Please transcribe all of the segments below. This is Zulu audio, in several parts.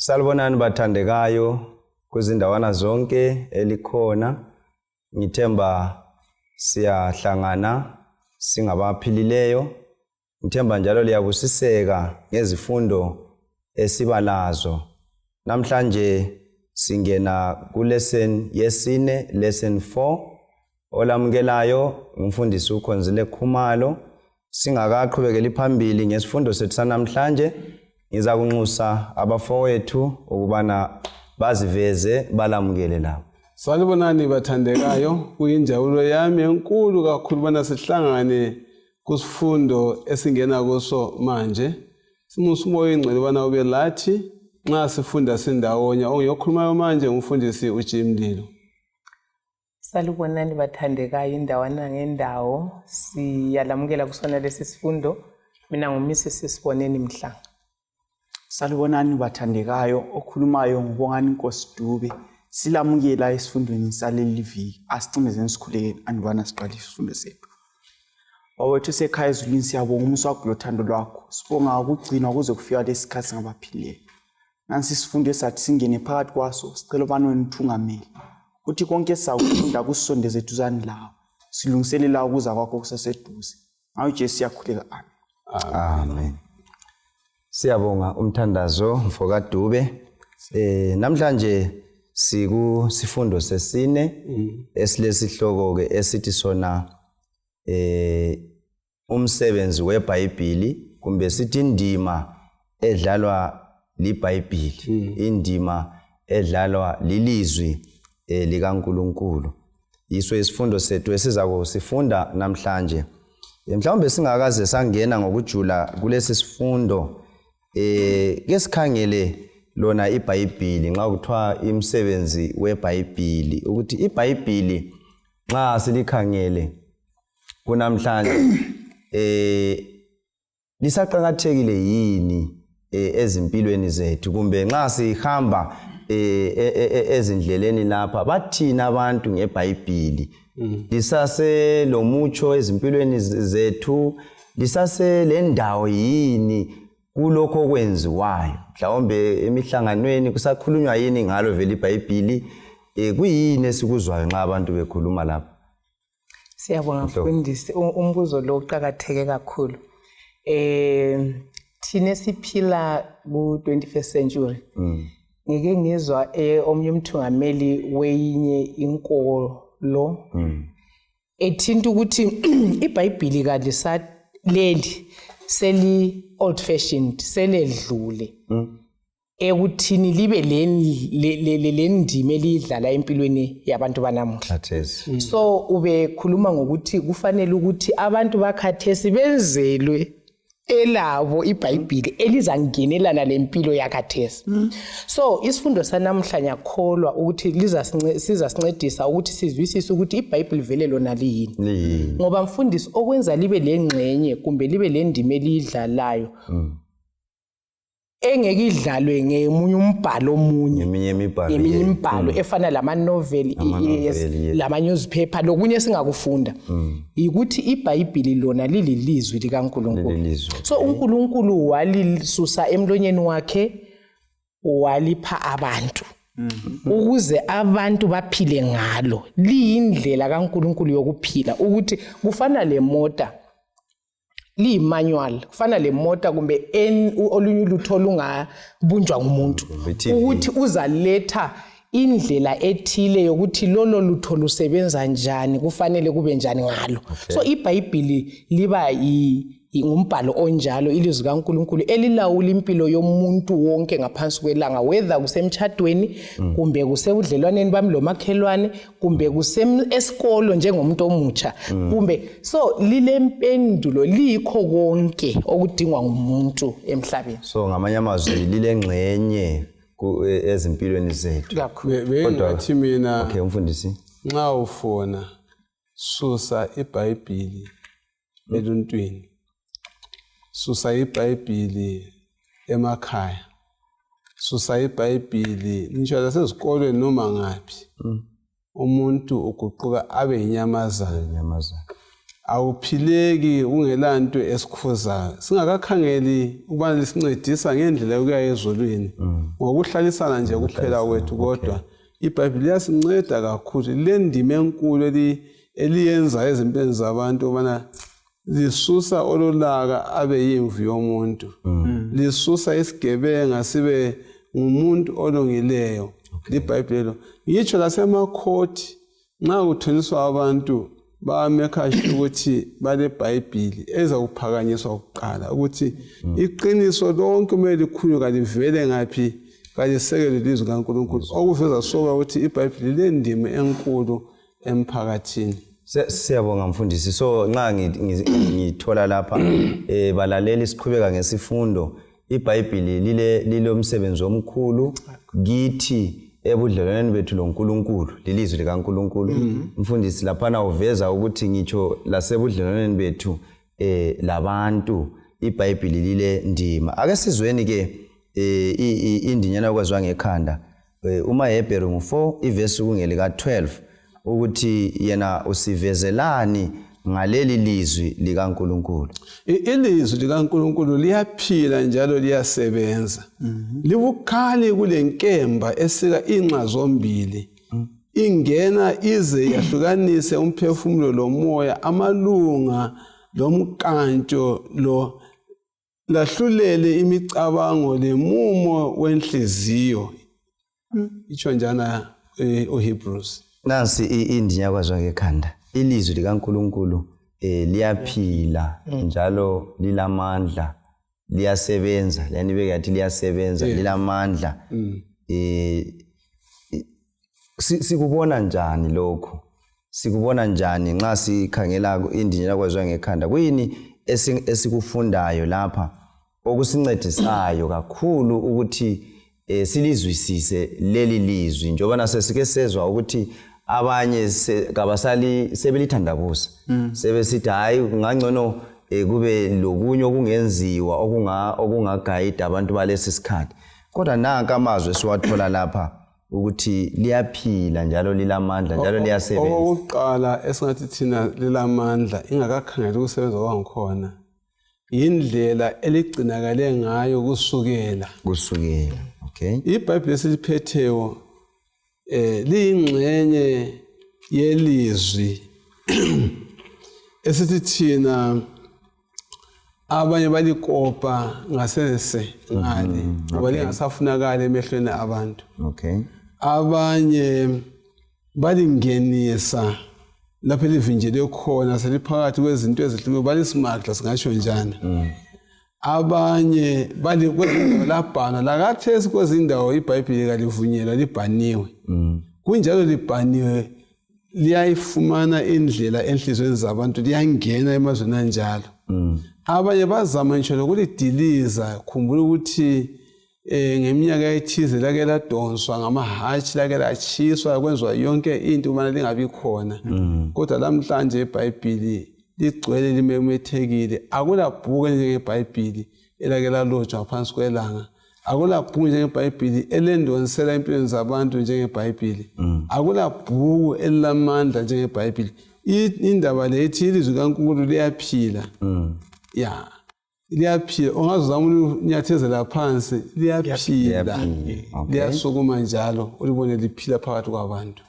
Salibonani bathandekayo kwizindawana zonke elikhona. Ngithemba siyahlangana singabaphilileyo. Ngithemba njalo liyabusiseka ngezifundo esiba lazo. Namhlanje singena kulesson yesine, lesson 4. Olamukelayo ngumfundisi uKhonzile Khumalo. Singakaqhubekeli phambili ngesifundo sethu sanamhlanje, ngizakunxusa abafowethu ukubana baziveze balamukele labo. Salibonani bathandekayo, kuyinjabulo yami enkulu kakhulu ubana sihlangane kusifundo esingena kuso manje. Simusa uMoya oyiNgcwele ubana ube lathi nxa sifunda sindawonye. Ongiyokhulumayo manje ngumfundisi uJim Mlilo. Salubonani bathandekayo indawana ngendawo siyalamukela kusona lesi sifundo mina nguMrs Siboneni Mhlanga. Salubonani bathandekayo okhulumayo ngubongani Nkosi Dube silamukela esifundweni saleli viki asicimezeni sikhulekeni andubana siqale isifundo sethu. Baba wethu sekhaya ezulwini siyabonga umusa wakho lothando lwakho sibonga ukugcinwa kuze kufika lesi sikhathi singabaphilileyo. Nansi isifundo esathi singene phakathi kwaso sicela ubani wena uthungamele ukuthi konke esizakufunda kusisondeze eduzane lawo silungiselela ukuza kwakho kuseseduze ngayo Jesu siyakhuleka amen. Amen. Siyabonga umthandazo mfokaDube. Namhlanje siku sifundo sesine esilesihloko ke esithi sona umsebenzi weBhayibhili kumbe sithi indima edlalwa liBhayibhili, indima edlalwa lilizwi likaNkuluNkulu. Yiso isifundo sethu esiza kusifunda namhlanje. Mhlawumbe singakaze sangena ngokujula kulesi sifundo ke sikhangele lona iBhayibhili nxa kuthiwa imisebenzi weBhayibhili ukuthi iBhayibhili nxa silikhangele kunamhlanje lisaqakathekile yini ezimpilweni zethu kumbe nxa sihamba ezindleleni lapha bathina abantu ngeBhayibhili lisase lomutsho ezimpilweni zethu lisase lendawo yini kulokho okwenziwayo mhlawumbe emihlanganweni kusakhulunywa yini ngalo vele iBhayibhili kuyini esikuzwayo nxa abantu bekhuluma lapha? Siyabonga mfundisi, umbuzo lo uqakatheke kakhulu. Thina siphila ku 21st century. Ngike ngizwa omunye umthungameli weyinye inkolo ethinta ukuthi iBhayibhili kalisaleli seli old fashioned seledlule. Ekuthini libe lendima eliyidlala empilweni yabantu banamuhla. So ubekhuluma ngokuthi kufanele ukuthi abantu bakhathesi benzelwe elabo iBhayibhili elizangenelana lempilo yakhathesi. So isifundo sanamuhla ngiyakholwa ukuthi sizasincedisa ukuthi sizwisise ukuthi iBhayibhili vele lona liyini. Ngoba mfundisi okwenza libe lengxenye kumbe libe lendima eliyidlalayo engeke idlalwe ngemunye umbhalo omunye ngeminye imibhalo ngeminye imibhalo efana lama-novel lama-newspaper lokunye esingakufunda yikuthi iBhayibhili lona lililizwi likaNkulunkulu. So uNkulunkulu walisusa emlonyeni wakhe walipha abantu ukuze abantu baphile ngalo. Liyindlela kaNkulunkulu yokuphila ukuthi kufana lemota liyi-manual kufana lemota kumbe olunye ulutho olungabunjwa ngumuntu ukuthi uzaletha indlela ethile yokuthi lolo lutho lusebenza njani kufanele kube njani ngalo. So iBhayibhili liba ngumbhalo onjalo, ilizwi kaNkulunkulu elilawula impilo yomuntu wonke ngaphansi kwelanga, whether kusemtshadweni kumbe kusebudlelwaneni bami lomakhelwane kumbe esikolo njengomuntu omutsha kumbe so lilempendulo, liyikho konke okudingwa ngumuntu emhlabeni. So ngamanye amazwi lilengxenye ezimpilweni zethu. Bengathi mina okay umfundisi nxa ufuna susa iBhayibhili eluntwini, susa iBhayibhili emakhaya, susa iBhayibhili ngisho lasezikolweni noma ngaphi, umuntu uguquka abe yinyamazana. Akuphileki kungelanto esikhuzayo. Singakakhangeli ukubana lisincedisa ngendlela yokuya ezulwini ngokuhlalisana nje kuphela kwethu, kodwa iBhayibhili liyasinceda kakhulu. Lilendima enkulu eliyenzayo ezimpilweni zabantu ukubana lisusa ololaka abe yimvu yomuntu, lisusa isigebenga sibe ngumuntu olungileyo. LiBhayibhili lelo ngitsho lasemakhothi nxa kuthoniswa abantu bamekha sure ukuthi balebhayibhili ezakuphakanyiswa kuqala ukuthi iqiniso lonke kumele likhulunywe, kalivele ngaphi, kalisekele ilizwi kaNkulunkulu, okuveza soba ukuthi ibhayibhili lilendima enkulu emphakathini. Siyabonga mfundisi. So nxa ngithola lapha balaleli, siqhubeka ngesifundo. IBhayibhili lile lilomsebenzi omkhulu kithi ebudlelwaneni bethu loNkulunkulu, lilizwi likaNkulunkulu. Mfundisi laphana uveza ukuthi ngitsho lasebudlelwaneni bethu labantu iBhayibhili lile ndima. Ake sizweni ke indinyana yokwaziwa ngekhanda, umaHebheru ngu-4 ivesi kungelika 12, ukuthi yena usivezelani ngaleli lizwi likaNkulunkulu. Ilizwi likaNkulunkulu liyaphila njalo liyasebenza. Libukhali kulenkemba esika inxa zombili. Ingena ize yahlukanise umphefumulo lomoya, amalunga lomkantsho lo lahlulele imicabango lemumo wenhliziyo. Itsho njana uHebrews. Nansi indinya kwazwa ngekhanda. Ilizwi likaNkulunkulu liyaphila njalo lilamandla, liyasebenza. Yani beke yathi liyasebenza, lilamandla. Sikubona njani lokhu? Sikubona njani nxa sikhangela indinyana kwazwa ngekhanda? Kuyini esikufundayo lapha okusincedisayo kakhulu ukuthi silizwisise leli lizwi, njengoba sesike sezwa ukuthi abanye kabasali sebelithandabuza, sebesithi hayi, kungangcono kube lokunye okungenziwa okungagayida abantu balesi sikhathi. Kodwa nanka amazwi esiwathola lapha ukuthi liyaphila njalo lilamandla njalo liyasebenza. Okokuqala esingathi thina lilamandla ingakakhangeli ukusebenza kwangikhona yindlela eligcinakale ngayo kusukela. Okay. IBhayibheli esiliphetheyo liyingxenye yelizwi esithi thina abanye balikopa ngasese ngale ngoba lingasafunakali emehlweni abantu. Abanye balingenisa lapho elivinjelwe khona, seliphakathi kwezinto ezihlukeneyo, balisimagla singasho njani. Abanye bali kwezindawo labhanwa lakathesi, kwezindawo iBhayibhili kalivunyelwa, libhaniwe. Kunjalo libhaniwe, liyayifumana indlela enhliziyweni zabantu, liyangena emazweni anjalo. Abanye bazama ngisho lokulidiliza. Khumbula ukuthi ngeminyaka ethize lake ladonswa ngamahatshi, lake latshiswa, kwenziwa yonke into ukubana lingabi khona. Kodwa lamhlanje iBhayibhili ligcwele, limemethekile. Akula bhuku enjengeBhayibhili elake lalotshwa ngaphansi kwelanga. Akula bhuku njengeBhayibhili elendonsela empilweni zabantu njengeBhayibhili. Akula bhuku elilamandla njengeBhayibhili. Indaba le ithi ilizwi kaNkulunkulu liyaphila. Ya, liyaphila. Ungazama ulinyathezela phansi, liyaphila. Liyasukuma njalo ulibone liphila phakathi kwabantu.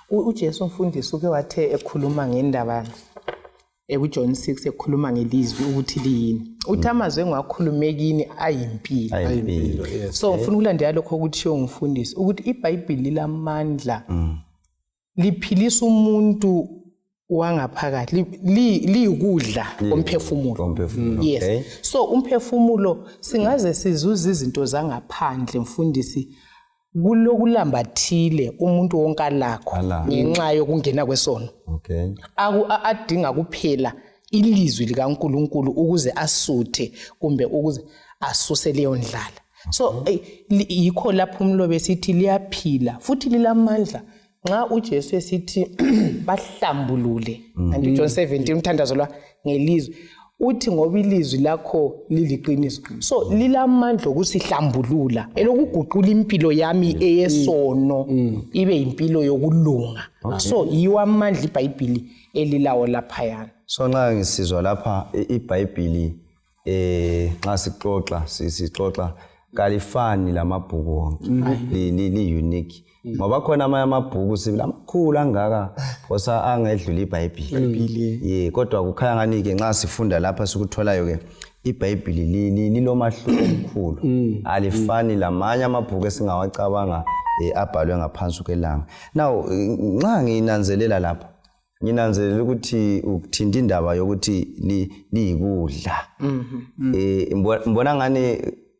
UJesu mfundisi uke wathe ekhuluma ngendaba ekuJohn 6, ekhuluma ngelizwi ukuthi liyini, uthi amazwi engiwakhulume kini ayimpilo. Ayimpilo. So ngifuna ukulandela lokho okuthiyo ngumfundisi ukuthi iBhayibhili lilamandla, liphilisa umuntu wangaphakathi, liyikudla komphefumulo. Komphefumulo. Yes. So umphefumulo singaze sizuze izinto zangaphandle mfundisi, kulokulambathile umuntu wonke alakho Alakho. ngenxa yokungena kwesono. Adinga kuphela ilizwi likaNkulunkulu ukuze asuthe kumbe ukuze asuse leyo ndlala. So yikho lapho umlobi esithi liyaphila futhi lilamandla. Nxa uJesu esithi bahlambulule, and John 17 umthandazo lwa ngelizwi, Uthi ngoba ilizwi lakho liliqiniso. So lilamandla okusihlambulula, elokuguqula impilo yami eyesono ibe impilo yokulunga. So yiwo amandla iBhayibhili elilawo laphayana. So nxa ngisizwa lapha iBhayibhili nxa sixoxa sixoxa kalifani lamabhuku wonke, li unique, ngoba khona amanye amabhuku sibili amakhulu angaka phosa angedlula iBhayibhili, ye, kodwa kukhanya ngani ke nxa sifunda lapha sikutholayo ke iBhayibhili lilomahluko omkhulu, alifani lamanye amabhuku esingawacabanga abhalwe ngaphansi kwelanga. Now nxa nginanzelela lapha, nginanzelela ukuthi ukuthinta indaba yokuthi liyikudla, mbona ngani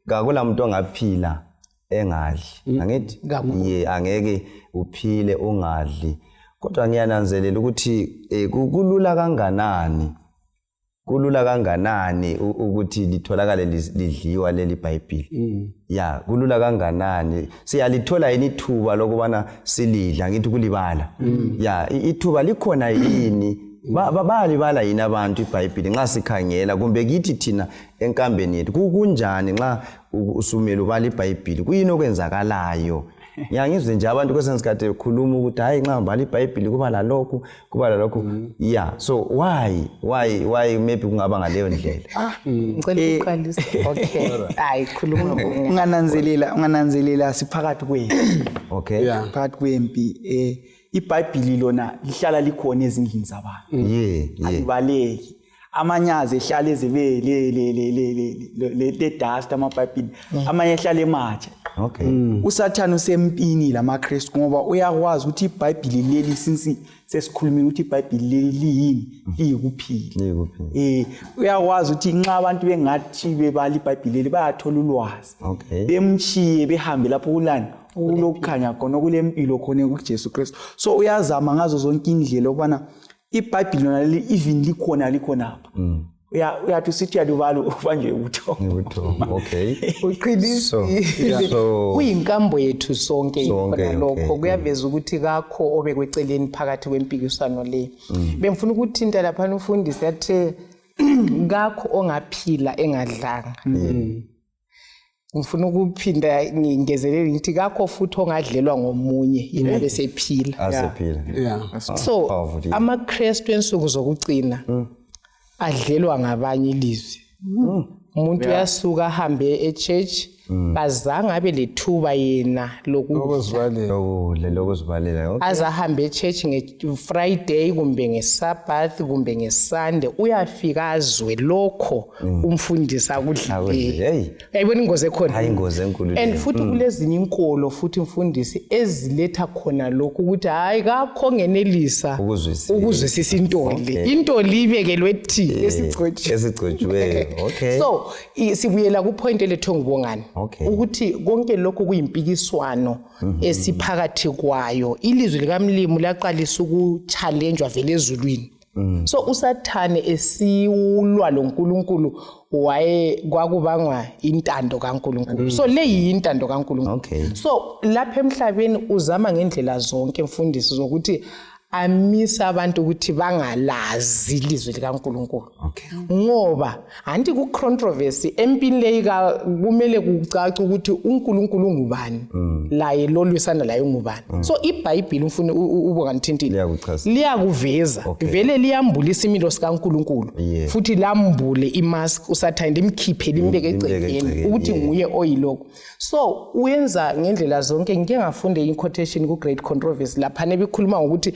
kakula muntu ongaphila engadli, angithi? Ye, angeke uphile ungadli. Kodwa ngiyananzelela ukuthi kulula kanganani, kulula kanganani ukuthi litholakale lidliwa leli Bhayibhili. Ya, kulula kanganani? Siyalithola yini ithuba lokubana silidla? Ngithi kulibala, ya, ithuba likhona yini? Bayalibala yini abantu iBhayibhili nxa sikhangela, kumbe kithi thina enkambeni yethu kunjani nxa usumele ubala iBhayibhili? Kuyini okwenzakalayo? Ngiyangizwe nje abantu kwesinye isikhathi bekhuluma ukuthi hayi, nxa ngibala iBhayibhili kuba lalokhu, kuba lalokhu. Yeah, so why maybe kungaba ngaleyo ndlela? Ngicela ukuqalisa. Okay, hayi, khuluma. Ungananzelela siphakathi kwempi. Phakathi kwempi. IBhayibhili lona lihlala likhona ezindlini zabantu, alibaleki. Amanye aze ehlala eze le le le le le le le dust, amabhayibhili amanye ehlala ematsha. USathane usempini lamaKristu ngoba uyakwazi ukuthi iBhayibhili leli, since sesikhulumile ukuthi iBhayibhili leli liyini, liyikuphila. Liyikuphila. Uyakwazi ukuthi nxa abantu bengathi bebala iBhayibhili leli bayathola ulwazi, bemchiye behambe lapho kulani kulokukhanya khona, okulempilo khona kuJesu Kristu. So uyazama ngazo zonke indlela ukubana iBhayibhili lona leli even likhona likhonapha, uyathi usithi uyalibala ubanjwe ubuthongo. Ubuthongo, okay. Uqinisile. So Kuyinkambo yethu sonke. Sonke, khona lokho kuyaveza ukuthi kakho obekweceleni phakathi kwempikiswano le. Bengifuna ukuthinta laphana umfundisi athe kakho ongaphila engadlanga. Ngifuna ukuphinda ngingezelele ngithi kakho futhi ongadlelwa ngomunye yena besephila. Asephila. So Powerful, yeah. amaKristu ensuku zokugcina adlelwa ngabanye ilizwi. Umuntu uyasuka ahambe e-church, kazange abe lethuba yena loku Lokuzibalela. Lokudla, lokuzibalela, okay. Aze ahambe e-church nge-Friday kumbe ngeSabbath kumbe ngeSunday, uyafika azwe lokho umfundisi akudlileyo. Akudlileyo. Hey. Uyayibona ingozi ekhona? Hayi, ingozi enkulu And leyo. futhi kulezinye inkolo futhi, mfundisi, eziletha khona lokhu ukuthi hayi, kakho ngenelisa Ukuzwisisa. ukuzwisisa into le. Into le ibekelwe thi esigcotshiwe. Esigcotshiweyo, okay. So sibuyela ku-point elethwe ngubongani ukuthi konke lokhu kuyimpikiswano esiphakathi kwayo. Ilizwi likaMlimu laqalisa ukuchallenjwa vele ezulwini. So uSathane esiwulwa loNkulunkulu waye kwakubangwa intando kaNkulunkulu. So le yintando kaNkulunkulu. So lapha emhlabeni uzama ngendlela zonke, mfundisi, zokuthi amisa abantu ukuthi bangalazi ilizwi likaNkulunkulu. Ngoba anti ku-controversy empini leyi kumele kucace ukuthi uNkulunkulu ungubani, laye lolwisana laye ungubani. So iBhayibhili, umfuni uBongani Thintile, Liyakuchaza. Liyakuveza. Vele liyambula isimilo sikaNkulunkulu, futhi lambule imask uSathane, limkhiphe, limbeke limbeke egcekeni egcekeni, ukuthi nguye oyilokhu. So uyenza ngendlela zonke. Ngike ngafunde i-quotation ku-Great Controversy laphana ebikhuluma ngokuthi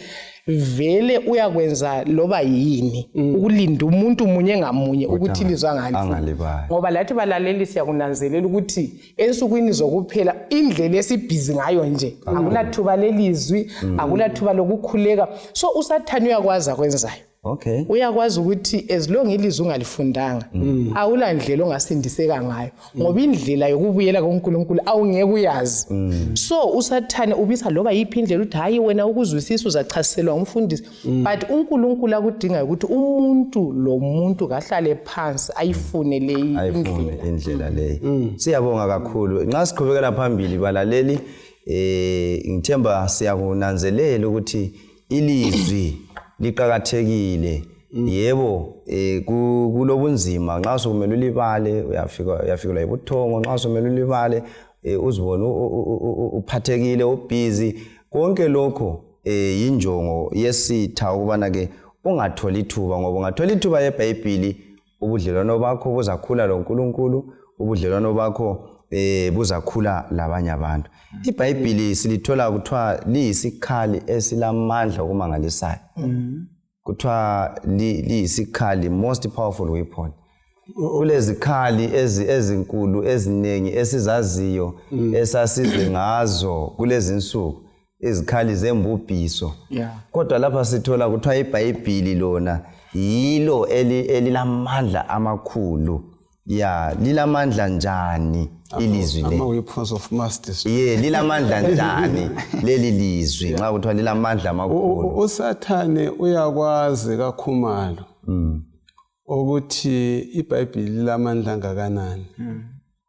vele uyakwenza loba yini ukulinda umuntu munye ngamunye ukuthi ilizwi angalifuni. Angalibali. Ngoba lathi balaleli siyakunanzelela ukuthi ensukwini zokuphela indlela esibhizi ngayo nje, akulathuba lelizwi, akulathuba lokukhuleka. So uSathane uyakwazi akwenzayo. Uyakwazi ukuthi as long ilizwi ungalifundanga, awula ndlela ongasindiseka ngayo, ngoba indlela yokubuyela kuNkulunkulu awungeke uyazi. So uSathane ubisa loba yiphi indlela ukuthi hayi, wena ukuzwisisa uzachasiselwa ngumfundisi. But uNkulunkulu akudingayo ukuthi umuntu lo muntu kahlale phansi ayifune leyi Ayifune indlela. Indlela leyi. Siyabonga kakhulu. Nxa siqhubekela phambili, balaleli, ngithemba siyakunanzelela ukuthi ilizwi liqakathekile. Yebo, kulobunzima nxa sokumele ulibale, uyafika uyafikelwa yibuthongo nxa sokumele ulibale, uzibone uphathekile, ubhizi. Konke lokho yinjongo yesitha ukubana ke ungatholi ithuba, ngoba ungathola ithuba yeBhayibhili, ubudlelwano bakho buzakhula loNkulunkulu, ubudlelwano bakho buzakhula labanye abantu. IBhayibhili silithola kuthiwa liyisikhali esilamandla okumangalisayo. Kuthiwa liyisikhali, most powerful weapon. Kulezikhali ezinkulu eziningi esizaziyo, esasizwe ngazo kulezinsuku, izikhali zembubhiso. Kodwa lapha sithola kuthiwa iBhayibhili lona yilo elilamandla amakhulu. Ya, lilamandla njani ilizwi le? Ama-weapons of mass destruction. Ye, lilamandla njani leli lizwi nxa kuthiwa lilamandla amakhulu? USathane uyakwazi kaKhumalo ukuthi iBhayibhili lilamandla angakanani.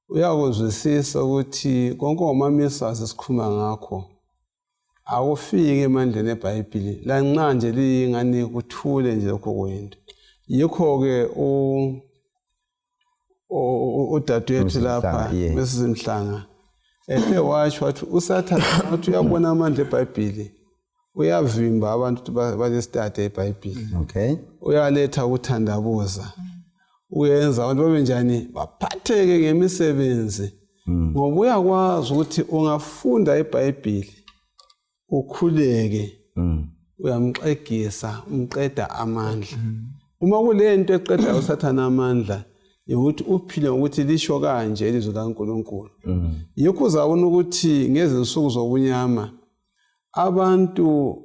Uyakuzwisisa ukuthi konke ngomamisazi esikhuluma ngakho akufiki emandleni eBhayibhili, lanxa nje liyingani kuthule nje lokho kuyinto. Yikho-ke udadewethu lapha Mrs Mhlanga ehle washo wathi uSathane wathi uyabona amandla eBhayibhili, uyavimba abantu ukuthi balestade eBhayibhili. Uyaletha ukuthandabuza, uyenza abantu babe njani, baphatheke ngemisebenzi, ngoba uyakwazi ukuthi ungafunda iBhayibhili ukhuleke, uyamxegisa, umqeda amandla. Uma kulento eqeda uSathane amandla, ukuthi uphile ngokuthi lisho kanje ilizwi laNkulunkulu. Yikho uzabona ukuthi ngezinsuku zobunyama abantu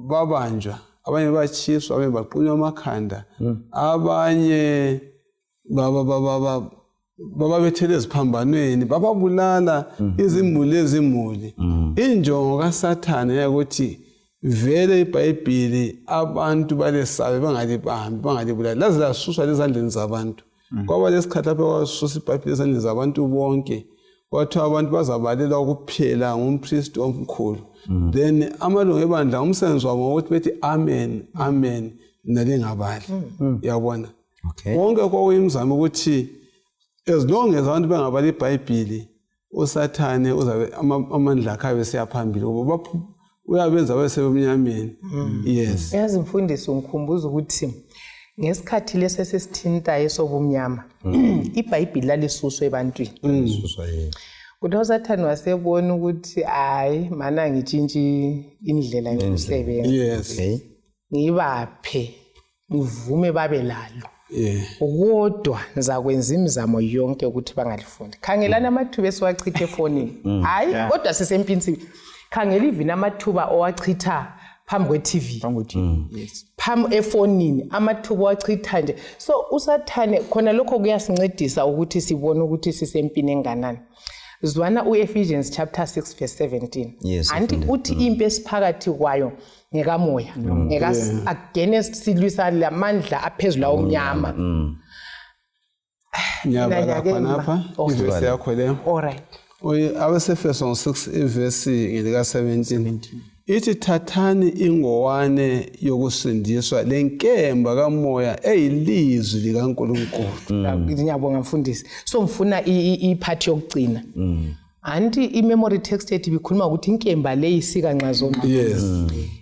babanjwa, abanye batshiswa, abanye baqunywa amakhanda, abanye bababethele eziphambanweni, bababulala izimuli ezimuli. Injongo kaSathane yakuthi vele iBhayibhili abantu balesabe, bangalibambi, bangalibulali, laze lasuswa lezandleni zabantu. Kwaba lesikhathi lapho kwasusa iBhayibhili ezandleni zabantu bonke, kwathiwa abantu bazabalelwa kuphela ngumpristi omkhulu. Then amalungu ebandla umsebenzi wabo ngokuthi bethi amen, amen, nalingabali. Uyabona? Konke kwakuyimizamo ukuthi as long as abantu bengabali iBhayibhili, uSathane uzabe amandla akhe abe siya phambili, ngoba uyabenza babe sebemnyameni. Yes. Yazi mfundisi, ungikhumbuza ukuthi ngesikhathi lesi esisithintayo esobumnyama, iBhayibhili lalisuswa ebantwini. Kuthiwa uSathane wasebona ukuthi hayi mana ngitshintshe indlela yokusebenza. Ngibaphe, ngivume babe lalo. Kodwa ngizakwenza imizamo yonke ukuthi bangalifundi. Khangelani amathuba esiwachitha efonini. Hayi, kodwa sisempini. Khangela even amathuba owachitha phambi kwe-TV. Phambi efonini, amathuba owachitha nje. So uSathane khona lokho kuyasincedisa ukuthi sibone ukuthi sisempini enganani. Zwana uEphesians chapter 6 verse 17. Anti uthi impi esiphakathi kwayo ngekamoya, ngeka against, silwisa lamandla aphezulu awomnyama. Ngiyabala khonapha ivesi yakho leyo. All right. AbaseEfeso 6 ivesi ngelika 17 ithi thathani ingowane yokusindiswa lenkemba kamoya eyilizwi likaNkulunkulu. Ngiyabonga mfundisi. So ngifuna iphathi yokugcina. Anti i-memory text ethi bikhuluma ukuthi inkemba leyi isika nxa zombili.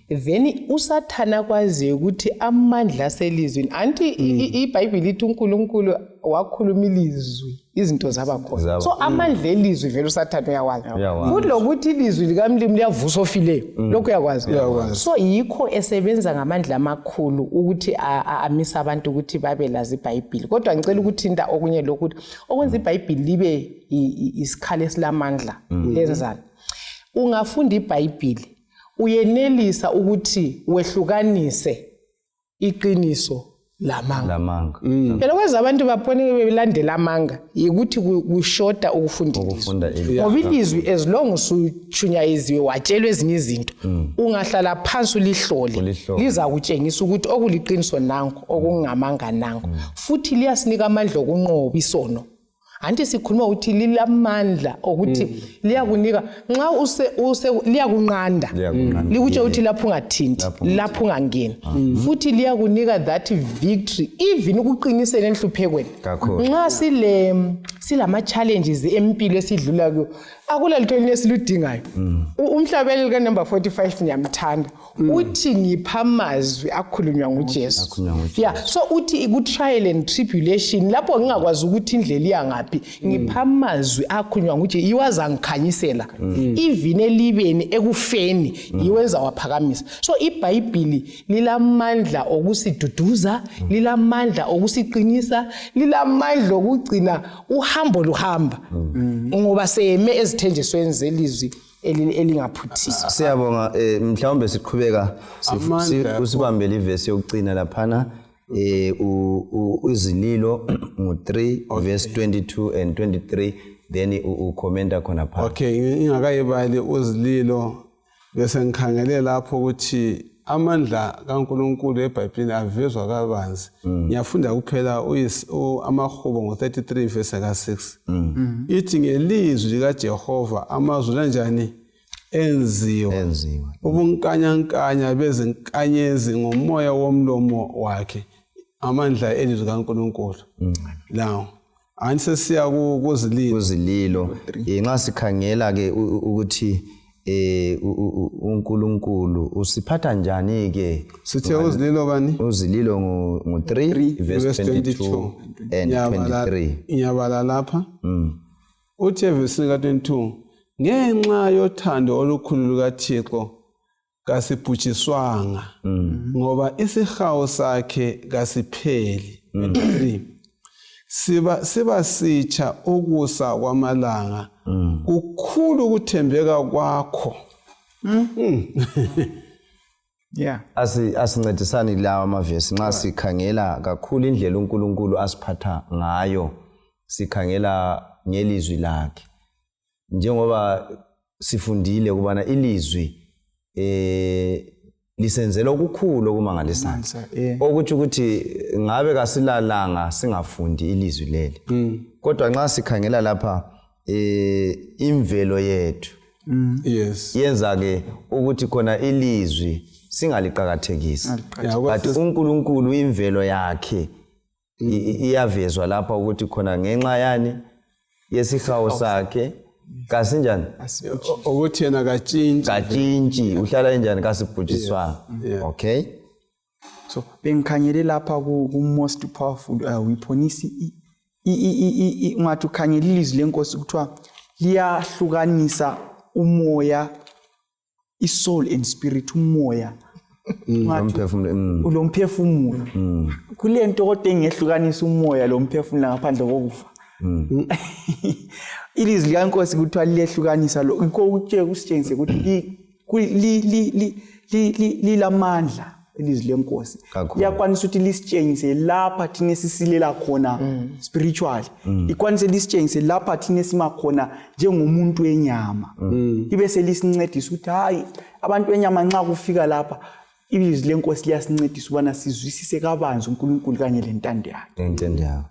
Then uSathana kwaziyo ukuthi amandla aselizwini. Anti iBhayibhili ithi uNkulunkulu wakhuluma ilizwi, izinto zaba khona. So amandla elizwi vele uSathane uyawazi. Futhi lokuthi ilizwi likaMlimu liyavusa ofileyo, lokhu uyakwazi. So yikho esebenza ngamandla amakhulu ukuthi amise abantu ukuthi babe lazi iBhayibhili. Kodwa ngicela ukuthinta okunye lokhu okwenza iBhayibhili libe isikhali esilamandla lenzani. Ungafunda iBhayibhili uyenelisa ukuthi wehlukanise iqiniso lamanga. Phela kwenza abantu baphone belandela amanga yikuthi kushoda ukufunda ilizwi. Ngoba ilizwi as long usuchunyayiziwe watshelwa ezinye izinto, ungahlala phansi ulihlole, lizakutshengisa ukuthi okuliqiniso nanku, okungamanga nanku. Futhi liyasinika amandla okunqoba isono. Anti sikhuluma ukuthi lilamandla okuthi liyakunika nxa use, use liyakunqanda, Liyakunqanda. likutsho ukuthi lapho ungathinti, lapho ungangeni, futhi liyakunika that victory, even ukuqinisela enhluphekweni. Kakhulu. Nxa sile silama challenges empilo esidlula kuyo, akula lutho olunye esiludingayo. Umhlabeleli ka number 45 ngiyamthanda, uthi ngipha amazwi akhulunywa nguJesu. Akhulunywa nguJesu. Yeah, so uthi ku trial and tribulation, lapho ngingakwazi ukuthi indlela iya ngaphi, ngipha amazwi akhulunywa nguJesu, iwaza ngikhanyisela even elibeni, ekufeni, yiwenza waphakamisa. So iBhayibhili lilamandla okusiduduza, lilamandla okusiqinisa, lilamandla okugcina uhambo luhamba, ngoba seyeme ezithenjisweni zelizwi elingaphuthiyo. Siyabonga. Mhlawumbe siqhubeka Amandla. Usibambele ivesi yokucina laphana, izililo ngu-3 verse 22 and 23, then ukhomenta khona pha. Okay, ingakayibali uzililo, bese ngikhangele lapho ukuthi amandla kaNkuluNkulu eBhayibhelini avezwa kabanzi. Ngiyafunda kuphela amahubo ngo-33 verse ka-6, ithi ngelizwi likaJehova amazulu anjani? Enziwa. Enziwa. Ubunkanyankanya bezinkanyezi ngomoya womlomo wakhe. Amandla elizwi kaNkuluNkulu lawo. Ani sesiya kuzililo. Kuzililo, nxa sikhangela ke ukuthi uNkulunkulu usiphatha njani ke? Sithe uzililo bani? Uzililo ngu-3 verse Verse 22 and 23. Ngiyabala lapha. Uthi evesini ka-22, ngenxa yothando olukhulu lukaThixo kasibhujiswanga, ngoba isihawu sakhe kasipheli. 23, siba sitsha ukusa kwamalanga, kukhulu ukuthembeka kwakho. Asincedisani lawa amavesi. Nxa sikhangela kakhulu indlela uNkulunkulu asiphatha ngayo, sikhangela ngelizwi lakhe, njengoba sifundile ukubana ilizwi lisenzela okukhulu okumangalisayo, okuthi ukuthi ngabe kasilalanga singafundi ilizwi leli. Kodwa nxa sikhangela lapha, imvelo yethu yenza ke ukuthi khona ilizwi singaliqakathekisi, but uNkulunkulu imvelo yakhe iyavezwa lapha ukuthi khona ngenxa yani yesihawu sakhe kasinjani? Ukuthi yena katshintshi. Katshintshi, uhlala enjani? Kasibhujiswanga. Okay. So bengikhangele lapha ku most powerful weapon, ungathi ukhangela ilizwi lenkosi, kuthiwa liyahlukanisa umoya, i-soul and spirit, umoya. Lomphefumulo. Lomphefumulo. Kule nto kodwa engehlukanisa umoya lomphefumulo ngaphandle kokufa? Ilizwi likaNkosi kuthiwa liyehlukanisa lo, yikho kusitshengise ukuthi lilamandla ilizwi lenkosi. Kakhulu. Liyakwanisa ukuthi lisitshengise lapha thina esisilela khona spiritually, ikwanise lisitshengise lapha thina esima khona njengomuntu wenyama, ibe selisincedisa ukuthi hayi, abantu benyama, nxa kufika lapha ilizwi lenkosi liyasincedisa ukubana sizwisise kabanzi uNkulunkulu kanye lentando yakhe. Intendo yakho.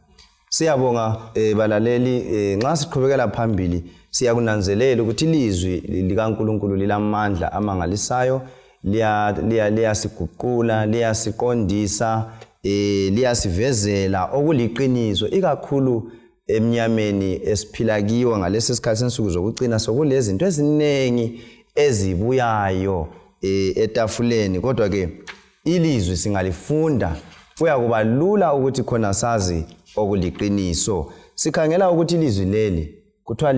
Siyabonga, balaleli. Nxa siqhubekela phambili, siyakunanzelela ukuthi ilizwi likaNkulunkulu lilamandla amangalisayo, liyasiguqula, liyasiqondisa, liyasivezela okuliqiniso, ikakhulu emnyameni esiphila kiwo ngalesi sikhathi sensuku zokucina. Sokulezinto eziningi ezibuyayo etafuleni, kodwa ke ilizwi singalifunda kuyakuba lula ukuthi khona sazi okuliqiniso. Sikhangela ukuthi ilizwi leli kuthiwa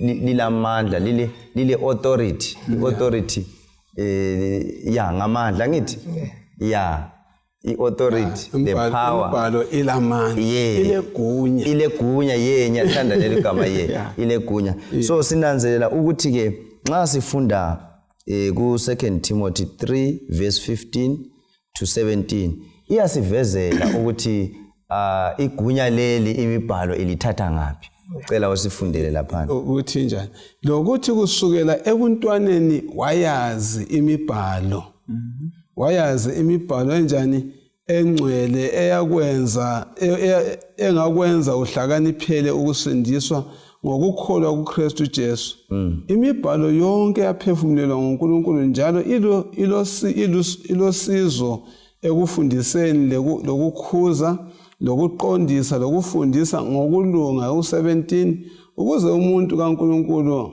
lilamandla, lile authority, i-authority, ya, ngamandla ngithi, ya, i-authority, the power. Umbhalo ilamandla. Ilegunya. Ilegunya, ye, ngiyathanda leli gama, ye, ilegunya. So sinanzelela ukuthi ke nxa sifunda ku 2 Timothy 3 verse 15 to 17, iyasivezela ukuthi igunya leli imibhalo ilithatha ngaphi. Cela usifundele laphana. Ukuthi njani lokuthi kusukela ebuntwaneni wayazi imibhalo, wayazi imibhalo enjani? engcwele eyakwenza engakwenza uhlakaniphele ukusindiswa ngokukholwa kuKristu Jesu. Mm. Imibhalo yonke yaphefumulelwa nguNkulunkulu njalo ilosizo ekufundiseni lokukhuza lokuqondisa lokufundisa ngokulunga u-17 ukuze umuntu kaNkulunkulu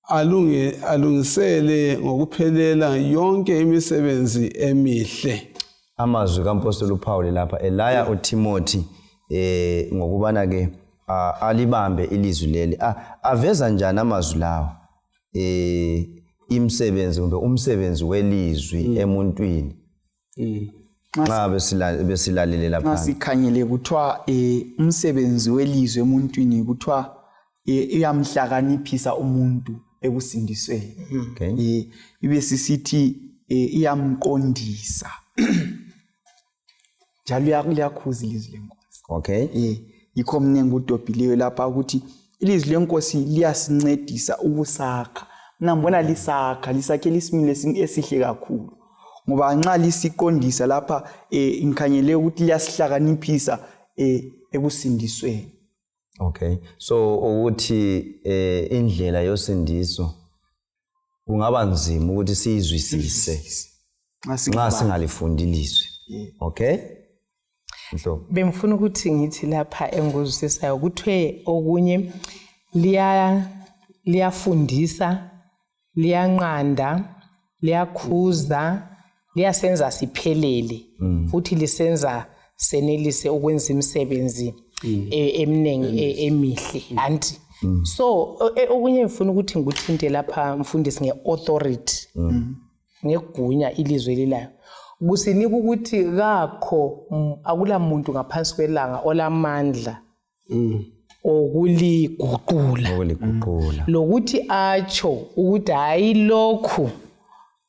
alunge alungisele ngokuphelela yonke imisebenzi emihle amazwi kampostoli uPaul lapha elaya uTimothy eh ngokubana ke alibambe ilizwi leli aveza njani amazwi lawa eh imisebenzi kumbe umsebenzi welizwi mm. emuntwini mm. nxa besilalele lapha nxa sikhangele kuthiwa um umsebenzi welizwi emuntwini kuthiwa eh, iyamhlakaniphisa umuntu ekusindisweni okay. um ibe sisithi um iyamqondisa njalo liyakhuza ilizwi lenkosi okay um yikho mna engikudobhileyo lapha ukuthi ilizwi lenkosi liyasincedisa ukusakha mna ngibona lisakha lisakhela isimilo esihle kakhulu ngoba nxa lisiqondisa lapha um ngikhangele ukuthi liyasihlakaniphisa um ekusindisweni okay so ukuthi eh indlela yosindiso kungaba nzima ukuthi siyizwisise nxa singalifundi ilizwi okay Nhlobo bengifuna ukuthi ngithi lapha engikuzwisisayo kuthiwe okunye liya liyafundisa liyanqanda liyakhuza liyasenza siphelele mm. futhi lisenza senelise ukwenza imisebenzi mm. e, eminingi e, emihle mm. anti mm. so e, okunye ngifuna ukuthi ngikuthinte lapha mfundisi nge-authority mm. ngegunya ilizwe elilayo kusinika ukuthi kakho akula muntu ngaphansi kwelanga olamandla mm. okuliguqula okuliguqula lokuthi atsho ukuthi hayi lokhu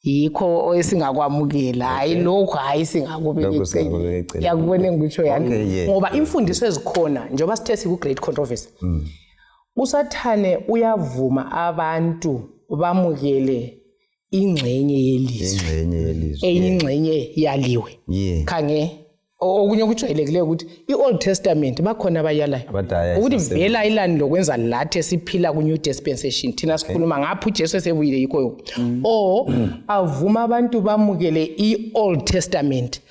yikho esingakwamukela hayi lokhu hayi singakubeka eceleni yakubona engikutsho yani ngoba imfundiso ezikhona njengoba sithe siku-great controversy mm. usathane uyavuma abantu bamukele ingxenye yelizwe ingxenye yelizwe enye ingxenye yaliwe yeah. khange okunye okujwayelekileyo ukuthi i-old testament bakhona abayalayo ukuthi vele ayilani lokwenza lathi esiphila ku-new dispensation thina sikhuluma ngapha ujesu esebuyile yikho yoko mm. or mm. avuma abantu bamukele i-old testament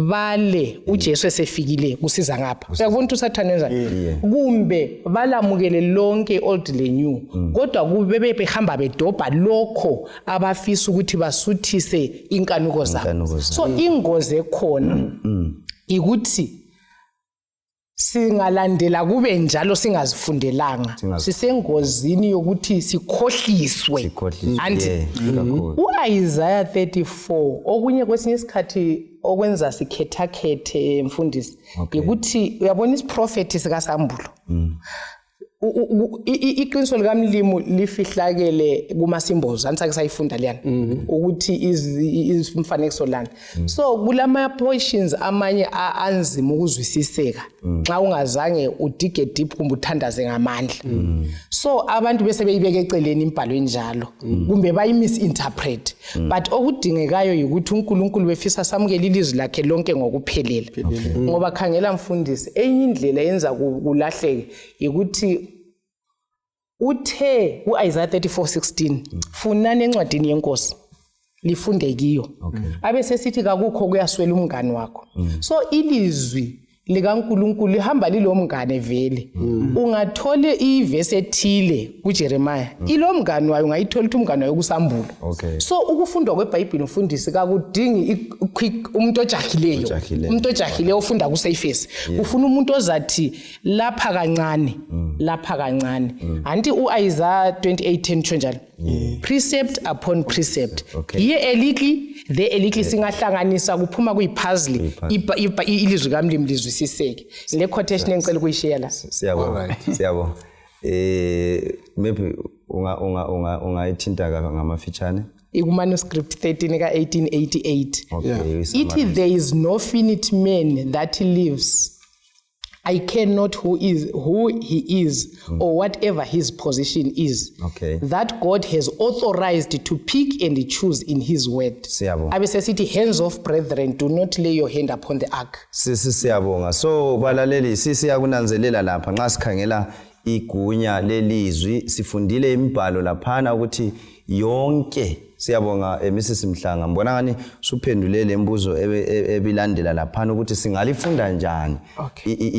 bale uJesu esefikile kusiza ngapha uyakubona ukuthi usathane wenzani kumbe balamukele lonke old le new mm. kodwa kube behamba bedobha lokho abafisa ukuthi basuthise inkanuko zabo so ingozi ekhona mm, mm. ikuthi singalandela kube njalo singazifundelanga sisengozini yokuthi sikhohliswe anti u-Isaya 34 okunye kwesinye isikhathi okwenza sikhethakhethe mfundisi yikuthi uyabona isiprofethi sikasambulo mm. Iqiniso likamlimu lifihlakele kumasimbozo angisake sayifunda leyana mhm. ukuthi imfanekiso lana mm. So kulama portions amanye anzima ukuzwisiseka mm. Nxa ungazange udige deep kumbe uthandaze ngamandla mm. So abantu bese beyibeka eceleni imbhalo enjalo kumbe bayi-misinterpret. But okudingekayo yikuthi uNkulunkulu befisa samukele ilizwi lakhe lonke ngokuphelela ngoba khangela mfundisi enye indlela yenza kulahleke yikuthi uthe ku-Isaya 34:16 funani encwadini yenkosi lifunde kiyo abe sesithi kakukho kuyaswela umngane wakho mm. So ilizwi likaNkulunkulu lihamba lilomngane vele mm. Ungathole ivesi ethile kuJeremiah mm. Ilomngane wayo ungayithola ukuthi umngane wayo kusambulo okay. So ukufundwa kweBhayibheli mfundisi kakudingi quick umuntu ojahileyo umuntu ojahileyo ofunda kusafesi yeah. Ufuna umuntu ozathi lapha kancane mm. Lapha kancane mm. Anti uIsaiah 28:10 tsho njalo yeah. Precept upon precept okay. Here a little there a little yeah. Singahlanganisa kuphuma kuyipuzzle ilizwi kamlimi lizwisiseke le quotation engicela ukuyishiya la siyabonga siyabonga eh maybe unga unga unga ungayithinta ngamafitshane Ikumanuscript 13 ka-1888 okay yeah. Ithi there is no finite man that lives. I care not who is who he is or whatever his position is. That God has authorized to pick and choose in his word. Siyabonga. Abesesithi hands off brethren do not lay your hand upon the ark. Sisi siyabonga. So balaleli sisiyakunanzelela lapha nxa sikhangela igunya lelizwi sifundile imibhalo laphana ukuthi yonke siyabonga eh, Mrs Mhlanga ngibona ngani suphendule lembuzo ebilandela laphana ukuthi singalifunda njani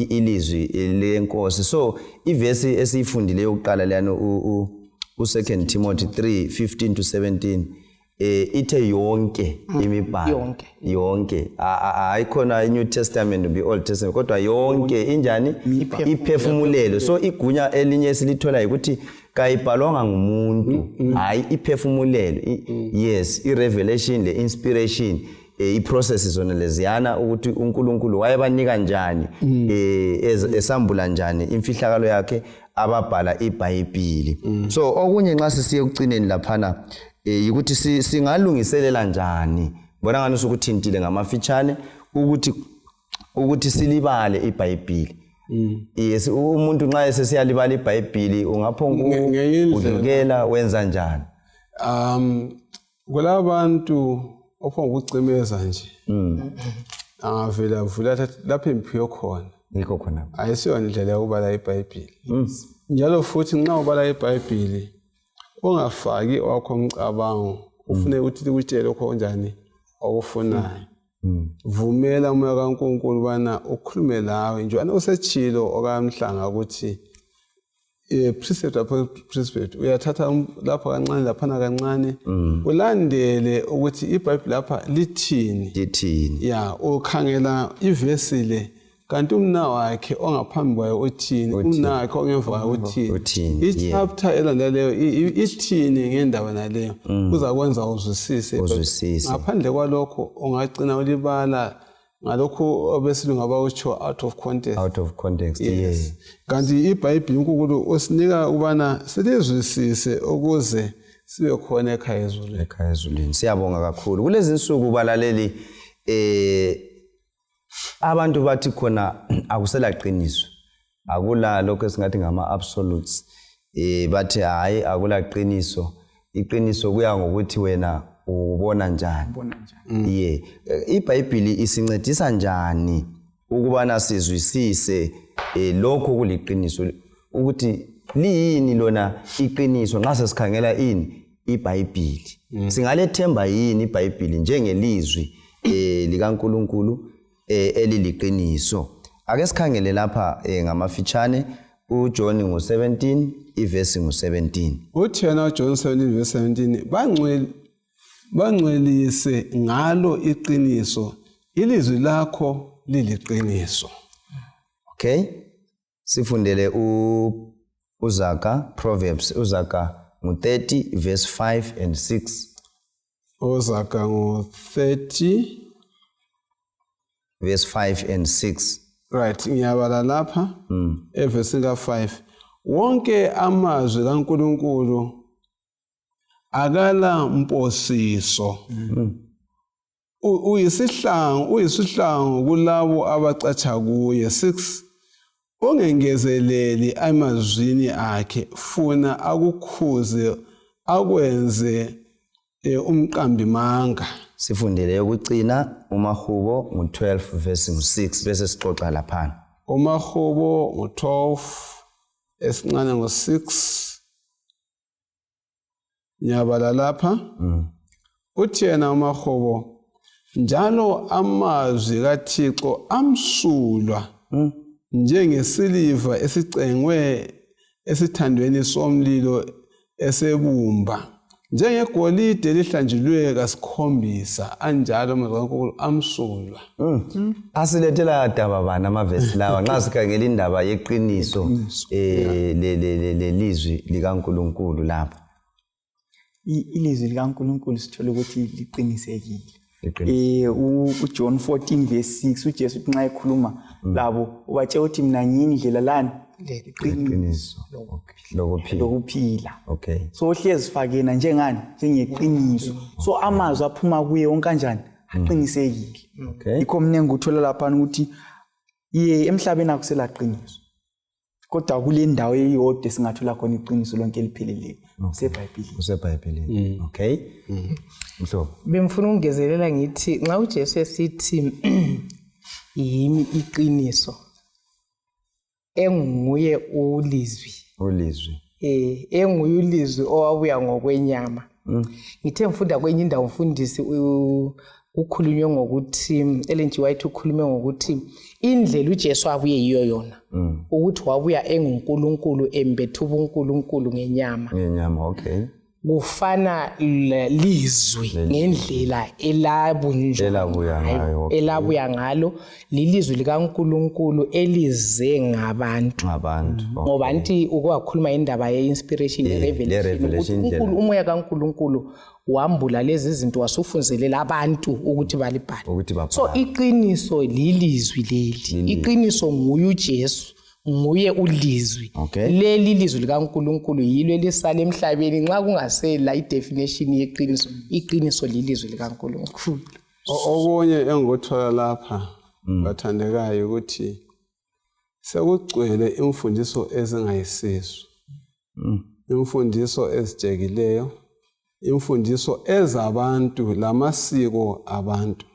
ilizwi lenkosi so ivesi esiyifundile yokuqala leyana u-2 Timothy 3 15 to 17 eh ithe yonke imibhalo Yonke. yonke hayi khona i-New Testament be Old Testament kodwa yonke injani iphefumulelo so igunya elinye esilithola ukuthi kayibhalwanga ngumuntu hayi iphefumulelo yes i-revelation le inspiration i-process zona leziyana ukuthi uNkulunkulu wayebanika njani esambula njani imfihlakalo yakhe ababhala iBhayibhili so okunye nxa sisiye ekucineni laphana yikuthi singalungiselela njani bona ngani usukuthintile ngamafitshane ukuthi ukuthi silibale iBhayibhili yes umuntu nxa esesiyalibala iBhayibhili ungaphonga Ngenye indlela. udlukela wenza njani Kulabantu ophonga ukucimeza nje angavele avule athathe lapho emphiwe khona yikho khona ayisiyona indlela yokubala iBhayibhili njalo futhi nxa ubala iBhayibhili ungafaki owakho umcabango ufune ukuthi likutshele lokho onjani okufunayo vumela umoya kaNkulunkulu ubana ukhulume lawe njengoba usetshilo okaMhlanga ukuthi precept upon precept uyathatha lapha kancane laphana kancane ulandele ukuthi iBhayibheli lapha lithini lithini ya ukhangela ivesi le kanti umna wakhe ongaphambi kwayo uthini umna wakhe ongemva kwayo uthini Uthini, i-chapter elandela leyo ithini ngendaba naleyo kuzakwenza uzwisise Uzwisise. ngaphandle kwalokho ungagcina ulibala ngalokhu obesilungu abawutsho out of context out of context Yes. yes Kanti iBhayibhili uNkulunkulu usinika ukubana silizwisise ukuze sibe khona ekhaya ezulwini. Ekhaya ezulwini siyabonga kakhulu kulezi insuku balaleli abantu bathi khona akuselaqiniso akula lokho esingathi ngama absolutes bathi hayi akulaqiniso iqiniso kuya ngokuthi wena ubona njani Ubona njani. ye iBhayibhili isincedisa njani ukubana sizwisise lokho kuliqiniso ukuthi liyini lona iqiniso nxa sesikhangela ini iBhayibhili singalethemba yini iBhayibhili njengelizwi likaNkulunkulu eliliqiniso ake sikhangele lapha ngamafitshane uJohn ngo17 ivesi ngo17 Uthi yena uJohn 17 verse 17 bangcwelise ngalo iqiniso ilizwi lakho liliqiniso. Okay sifundele uZaga Proverbs uZaga ngo30 verse 5 and 6 Uzaga ngo30 verse 5 and 6 right ngiyabala lapha evesini ka5 wonke amazwi kaNkulunkulu akala mposiso uyisihlangu kulabo abacatsha kuye 6 ungengezeleli emazwini akhe funa akukhuze akwenze umqambi manga. Sifundele ukucina uMahubo ngo12 verse 6 bese sixoxa laphana uMahubo ngo12 esincane ngo6 ngiyabala lapha uthi yena uMahubo njalo amazwi kaThixo amsulwa njengesiliva esicengwe esithandweni somlilo esebumba njengegolide lihlanjulwe kasikhombisa anjalo amazwi kaNkulunkulu amsulwa. Asilethela daba bani amavesi lawa nxa sikhangela indaba yeqiniso lelizwi likaNkulunkulu lapha Ilizwi likaNkulunkulu sithola ukuthi liqinisekile. Liqinisekile. uJohn 14 verse 6 uJesu uthi nxa ekhuluma labo ubatshela ukuthi mina ngiyindlela lani Iqiniso lokuphila. Lokuphila. Okay. So hlezi fakena njengani njengeqiniso. So amazwi aphuma kuye wonke kanjani aqinisekile. Okay. Yikho mina ngikuthola lapha ukuthi Ye, emhlabeni akuselaqiniso, kodwa kule ndawo eyodwa esingathola khona iqiniso lonke elipheleleyo, kusebhayibhilini. Kusebhayibhilini. Okay, mhlobo. Bengifuna ukungezelela ngithi nxa uJesu esithi yimi iqiniso, enguye ulizwi, ulizwi, enguye ulizwi owabuya ngokwenyama. Ngithe ngifunda kwenye indawo, mfundisi, kukhulunywe ngokuthi Ellen G. White ukhulume ngokuthi indlela uJesu abuye yiyo yona, ukuthi wabuya enguNkulunkulu embethe ubuNkulunkulu ngenyama. Ngenyama, okay. Kufana lizwi ngendlela elabunjwa elabuya ngayo, okay. Elabuya ngalo, lilizwi likaNkulunkulu elize ngabantu. Ngabantu. Ngoba anti ukwakhuluma indaba ye-inspiration, le revelation, revelation. Ukuthi umoya kaNkulunkulu wambula lezi zinto, wasufunzelela abantu ukuthi balibhale. Ukuthi babhale. So iqiniso lilizwi leli, iqiniso nguye uJesu, nguye ulizwi. Leli lizwi likaNkulunkulu yilo elisala emhlabeni nxa kungasela i-definition yeqiniso. Iqiniso lilizwi likaNkulunkulu. Okunye engikuthola lapha, bathandekayo, ukuthi sekugcwele imfundiso ezingayisizo, imfundiso ezitshekileyo, imfundiso ezabantu lamasiko abantu.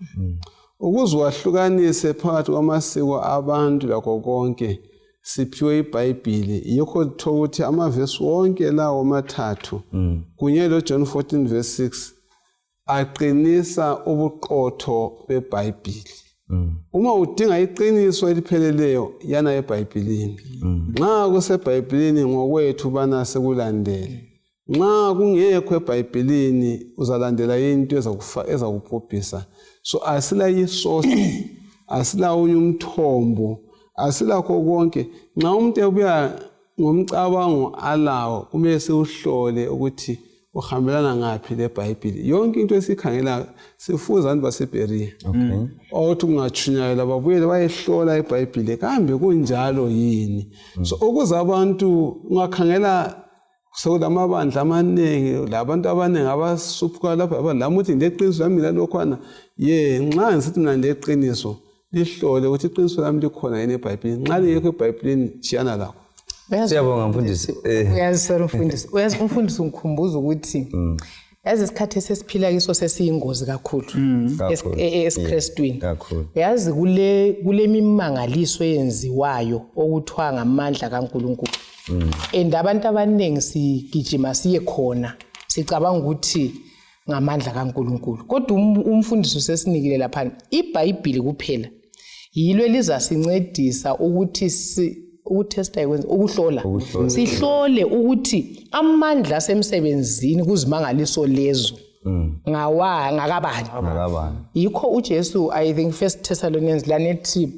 Ukuze wahlukanise phakathi kwamasiko abantu lakho konke, siphiwe iBhayibhili. Yikho lithola ukuthi amavesi wonke lawo mathathu kunye lo John 14 verse 6 aqinisa ubuqotho beBhayibhili. Uma udinga iqiniso elipheleleyo, yana eBhayibhilini. Nxa kuseBhayibhilini, ngokwethu bana sekulandele. Nxa kungekho eBhayibhilini, uzalandela into ezakubhubhisa. So asila i-source, asila unye umthombo, asilakho konke. Nxa umuntu ebuya ngomcabango alawo, kumele siwuhlole ukuthi uhambelana ngaphi leBhayibhili. Yonke into esiyikhangelayo, sifuza abantu baseBheriya ukuthi kungatshunyayelwa babuyele bayehlola iBhayibhili, kambe kunjalo yini? So ukuze abantu ungakhangela, sekulamabandla amaningi labantu abaningi abasuphuka lapha lami ukuthi ngileqiniso lami mina lokhwana. Ye, nxa ngisithi mina ngileqiniso, lihlole ukuthi iqiniso lami likhona yini eBhayibhilini. Nxa lingekho eBhayibhilini, tshiyana lakho. Siyabonga, mfundisi. Uyazi, sorry mfundisi, uyazi umfundisi ungikhumbuza ukuthi yazi isikhathi esesiphila kiso sesiyingozi kakhulu Kakhulu. esiKrestwini. Kakhulu. Uyazi kule mimangaliso eyenziwayo okuthiwa ngamandla kaNkulunkulu, and abantu abaningi sigijima siye khona sicabanga ukuthi ngamandla kaNkulunkulu, kodwa umfundisi usesinikile laphana, iBhayibhili kuphela yilo elizasincedisa ukuthi ukuthesta, ikwenza ukuhlola, sihlole ukuthi amandla asemsebenzini kuzimangaliso lezo ngawa ngakabani. Ngakabani. Yikho uJesu, I think First Thessalonians lana, ethi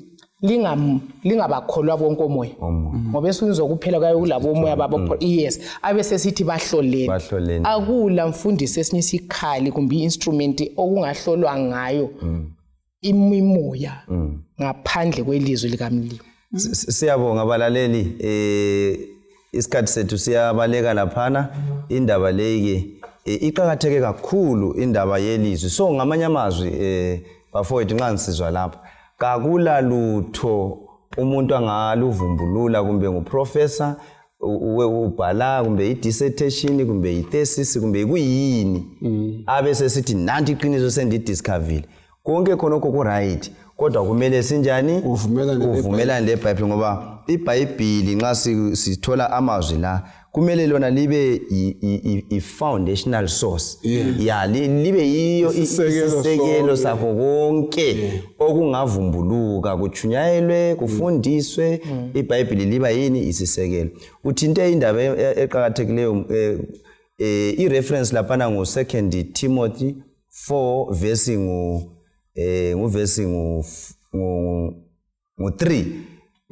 lingabakholwa bonke omoya, Omoya. Ngoba esukwini zokuphela kwaye kulabo omoya babo, yes, abe sesithi bahloleni. Bahloleni. Akula mfundisi esinye isikhali kumbe i-instrument okungahlolwa ngayo imimoya ngaphandle kwelizwi likaMlimi. Siyabonga balaleli, isikhathi sethu siyabaleka laphana. Indaba leyi ke iqakatheke kakhulu, indaba yelizwi. So ngamanye amazwi, bafowethu, nxa nisizwa lapha, kakula lutho umuntu angaluvumbulula, kumbe nguprofessor ubhala kumbe i-dissertation kumbe i-thesis kumbe kuyini, abe sesithi nanti iqiniso sendidiscoverile konke khonokho ku-right, kodwa kumele sinjani? Uvumelane. Uvumelane leBhayibhili, ngoba iBhayibhili, nxa sithola amazwi la, kumele lona libe i-foundational source ya, libe yiyo Isisekelo isisekelo sonke. sakho konke okungavumbuluka, kutshunyayelwe, kufundiswe. IBhayibhili liba yini? Isisekelo. Uthinte indaba eqakathekileyo, i-reference laphana ngu-2 Timothy 4 verse ngu verse ngu 3,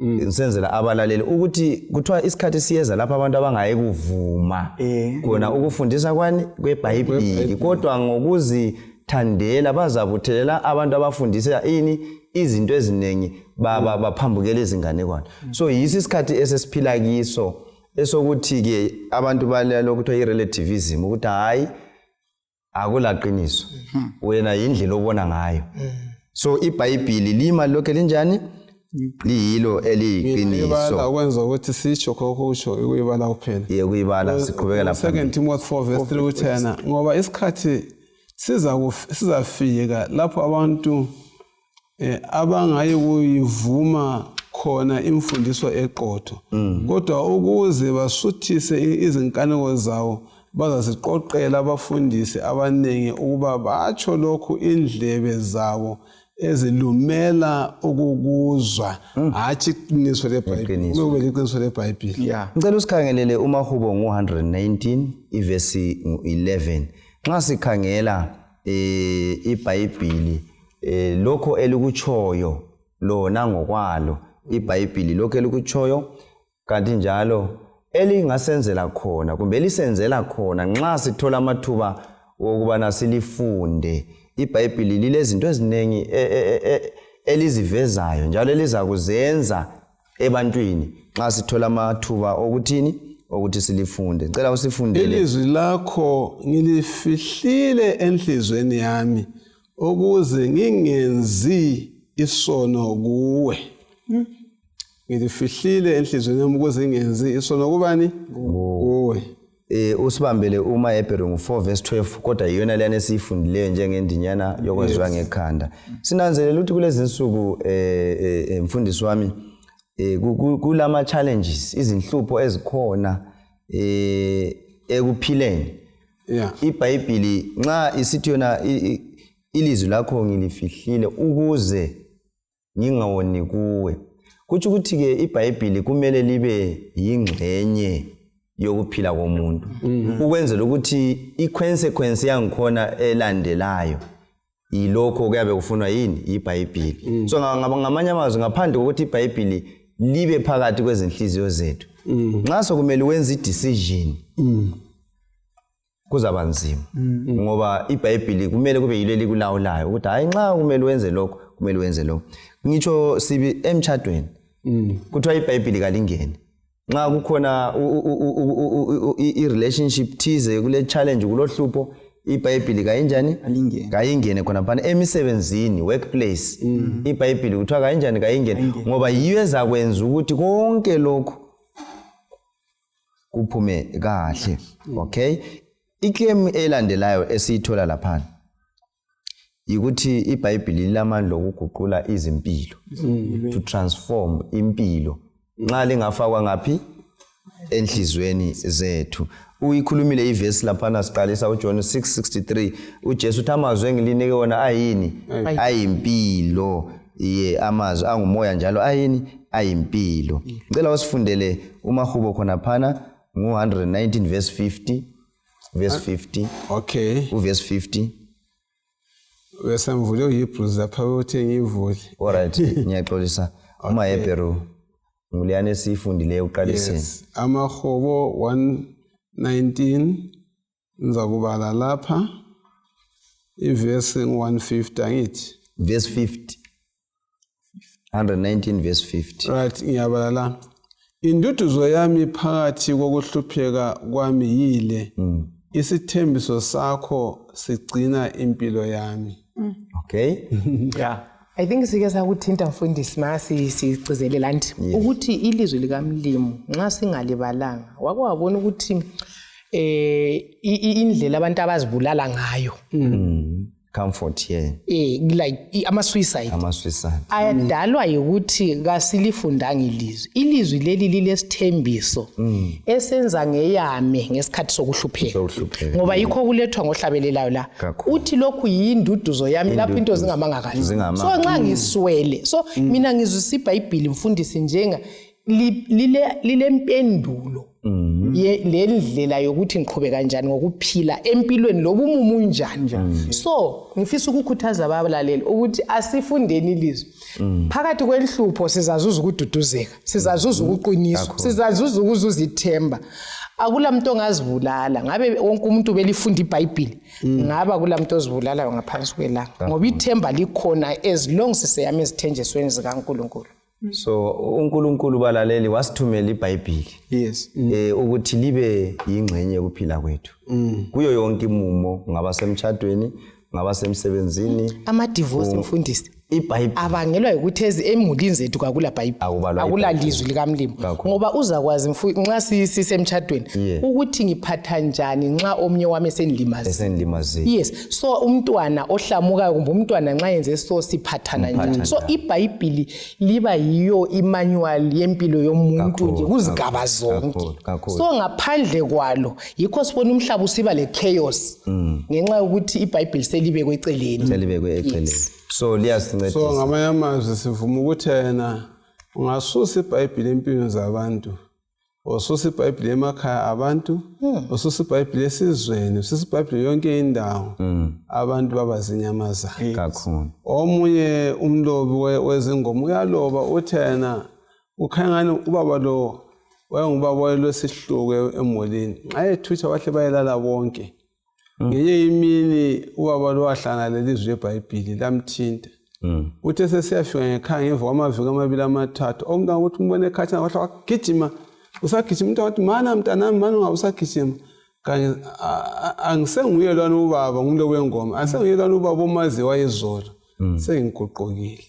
ngisenzela abalaleli ukuthi kuthiwa isikhathi siyeza lapho abantu abangayi kuvuma khona ukufundisa kwani? KweBhayibhili, kodwa ngokuzithandela bazabuthelela abantu abafundisa ini? Izinto eziningi, baphambukela izinganekwane. So yiso isikhathi esesiphila kiso esokuthi-ke abantu balalo kuthiwa i-relativism, ukuthi hhayi, akulaqiniso, wena yindlela obona ngayo. So iBhayibhili lima lokho linjani? Liyilo eliyiqiniso. Ukwenza ukuthi sitsho khokho usho ukuyibala kuphela. Ye kuyibala siqhubekela phambili. 2 Timothy 4 verse 3 uthi yena ngoba isikhathi sizafika lapho abantu abangayi kuyivuma khona imfundiso eqotho kodwa ukuze basuthise izinkaniko zawo bazaziqoqela abafundisi abaningi ukuba batsho lokhu indlebe zabo ezilumela ukukuzwa hatshi iqiniso leBhayibheli kube liqiniso leBhayibheli. Ngicela usikhangelele uMahubo ngu-119 ivesi ngu-11. Nxa sikhangela iBhayibhili lokho elikutshoyo lona ngokwalo iBhayibhili lokho elikutshoyo kanti njalo elingasenzela khona kumbe elisenzela khona nxa sithola amathuba wokubana silifunde iBhayibhili lilezinto eziningi elizivezayo njalo elizakuzenza ebantwini nxa sithola amathuba okuthini okuthi silifunde. Ngicela usifundele. Ilizwi lakho ngilifihlile enhlizweni yami ukuze ngingenzi isono kuwe. Ngilifihlile enhlizweni yami ukuze ngingenzi isono kubani? Kuwe. Usibambele uma Hebheru ngu-4 verse 12 kodwa iyona leyana esiyifundileyo njengendinyana yokwenziwa ngekhanda. Sinanzelela ukuthi kulezi nsuku mfundisi wami kulama challenges, izinhlupho ezikhona ekuphileni. IBhayibhili nxa isithi yona ilizwi lakho ngilifihlile ukuze ngingawoni kuwe, kutsho ukuthi ke iBhayibhili kumele libe yingxenye yokuphila komuntu ukwenzela ukuthi i-consequence yangikhona elandelayo yilokho kuyabe kufunwa yini iBhayibhili. So ngamanye amazwi, ngaphandle kokuthi iBhayibhili libe phakathi kwezinhliziyo zethu, nxa sokumele wenze i-decision kuzaba nzima ngoba iBhayibhili kumele kube yilo elikulawulayo ukuthi hayi nxa kumele wenze lokho kumele wenze lokho. Ngitsho sibi emtshadweni kuthiwa iBhayibhili kalingeni nxa kukhona i-relationship thize, kule challenge, kulohlupho, iBhayibhili kayinjani? Kayingene khonaphana. Emisebenzini, workplace, iBhayibhili kuthiwa kayinjani? Kayingene, ngoba yiyo ezakwenza ukuthi konke lokhu kuphume kahle. Okay, iclaim elandelayo esiyithola laphana yikuthi iBhayibhili lilamandla okuguqula izimpilo, to transform impilo nxa lingafakwa ngaphi? Enhlizweni zethu. Uyikhulumile ivesi laphana siqalisa uJohn 6:63, uJesu uthi amazwi engilinike wona ayini? Ayimpilo. Ye, amazwi angumoya njalo ayini? Ayimpilo. Ngicela usifundele uMahubo khonaphana ngu-119 verse 50, verse 50. Okay. Uverse 50. Besamvule uHebrews lapha uthe ngiyivule. Alright, ngiyaxolisa. UmaHebheru nguleyana esiyifundileyo uqaliseni. Yes. Amahobo 119 ngizakubala lapha ivesi ngu-150 angithi? Verse 50. 119 verse 50. Right, ngiyabala la. Induduzo yami phakathi kokuhlupheka kwami yile. Isithembiso sakho sigcina impilo yami. Okay. Yeah. I think sike sakuthinta mfundisi ma sigcizelela nti ukuthi ilizwi likaMlimu nxa singalibalanga wake wabona ukuthi indlela abantu abazibulala ngayo. Comfort here. Like ama-suicide. Ama-suicide. Ayadalwa yikuthi kasilifundanga ilizwi. Ilizwi leli lilesithembiso esenza ngeyame ngesikhathi sokuhlupheka. Ngoba yikho kulethwa ngohlabelelayo la. Uthi lokhu yinduduzo yami lapho into zingamanga kahle. So nxa ngiswele, so mina ngizwisa iBhayibhili mfundisi njenga lilempendulo lendlela yokuthi ngiqhube kanjani ngokuphila empilweni loba umumo unjani. So ngifisa ukukhuthaza abalaleli ukuthi asifundeni ilizwi. Phakathi kwenhlupho sizazuza ukududuzeka, sizazuza ukuqiniswa, sizazuza ukuzuza ithemba. Akula muntu ongazibulala. Ngabe wonke umuntu belifunda iBhayibhili, ngaba akula muntu ozibulalayo ngaphansi kwelanga, ngoba ithemba likhona as long siseyame ezithenjisweni zikaNkulunkulu. So uNkulunkulu balaleli wasithumela iBhayibhili. Yes. Ukuthi libe yingxenye yokuphila kwethu. Kuyo yonke imumo, ngaba semtshadweni, ngaba semsebenzini. Ama-divorce mfundisi. Ibhayibhili. Abangelwa yikuthi emulini zethu kakula bhayibhili, Akubalwa akula iBhayibhili. lizwi likamlimi. Kakhulu. Ngoba uzakwazi nxa sisemtshadweni ukuthi ngiphatha njani nxa omnye wami esengilimazile. Esengilimazile. Yes, so umntwana ohlamukayo kumbe umntwana nxa yenze so siphathana Mphatha njani. So njani. iBhayibhili liba yiyo imanual yempilo yomuntu Kakhulu, nje kuzigaba kakhulu, zonke. kakhulu, kakhulu. So ngaphandle kwalo yikho sibona umhlaba usiba le chaos ngenxa yokuthi iBhayibhili selibekwe eceleni. Selibekwe eceleni. So liyasincedisa. So ngamanye amazwi sivuma ukuthi yena ungasusa iBhayibhili empilweni zabantu, ususa iBhayibhili emakhaya abantu, ususa iBhayibhili esizweni, ususa iBhayibhili yonke indawo, abantu baba zinyamazana. Kakhulu. Omunye umlobi wezingoma uyaloba uthi yena ukhanya ngani ubaba lo wayengubaba wayelesihluku emulini, nxa ethutsha bahle bayelala bonke. Ngenye imini ubaba lo wahlangana lelizwi leBhayibhili lamthinta. Uthe sesiyafika ngekhaya ngemva kwamaviki 2 3, umntwana ukuthi umbone ekhatshana wahle wagijima, usagijima umntwana wathi mana mntanami, mana ungabe usagijima. Kanye angisenguye lwana ubaba, ngumlobi wengoma, angisenguye lwana ubaba omaziwa izolo, sengiguqukile,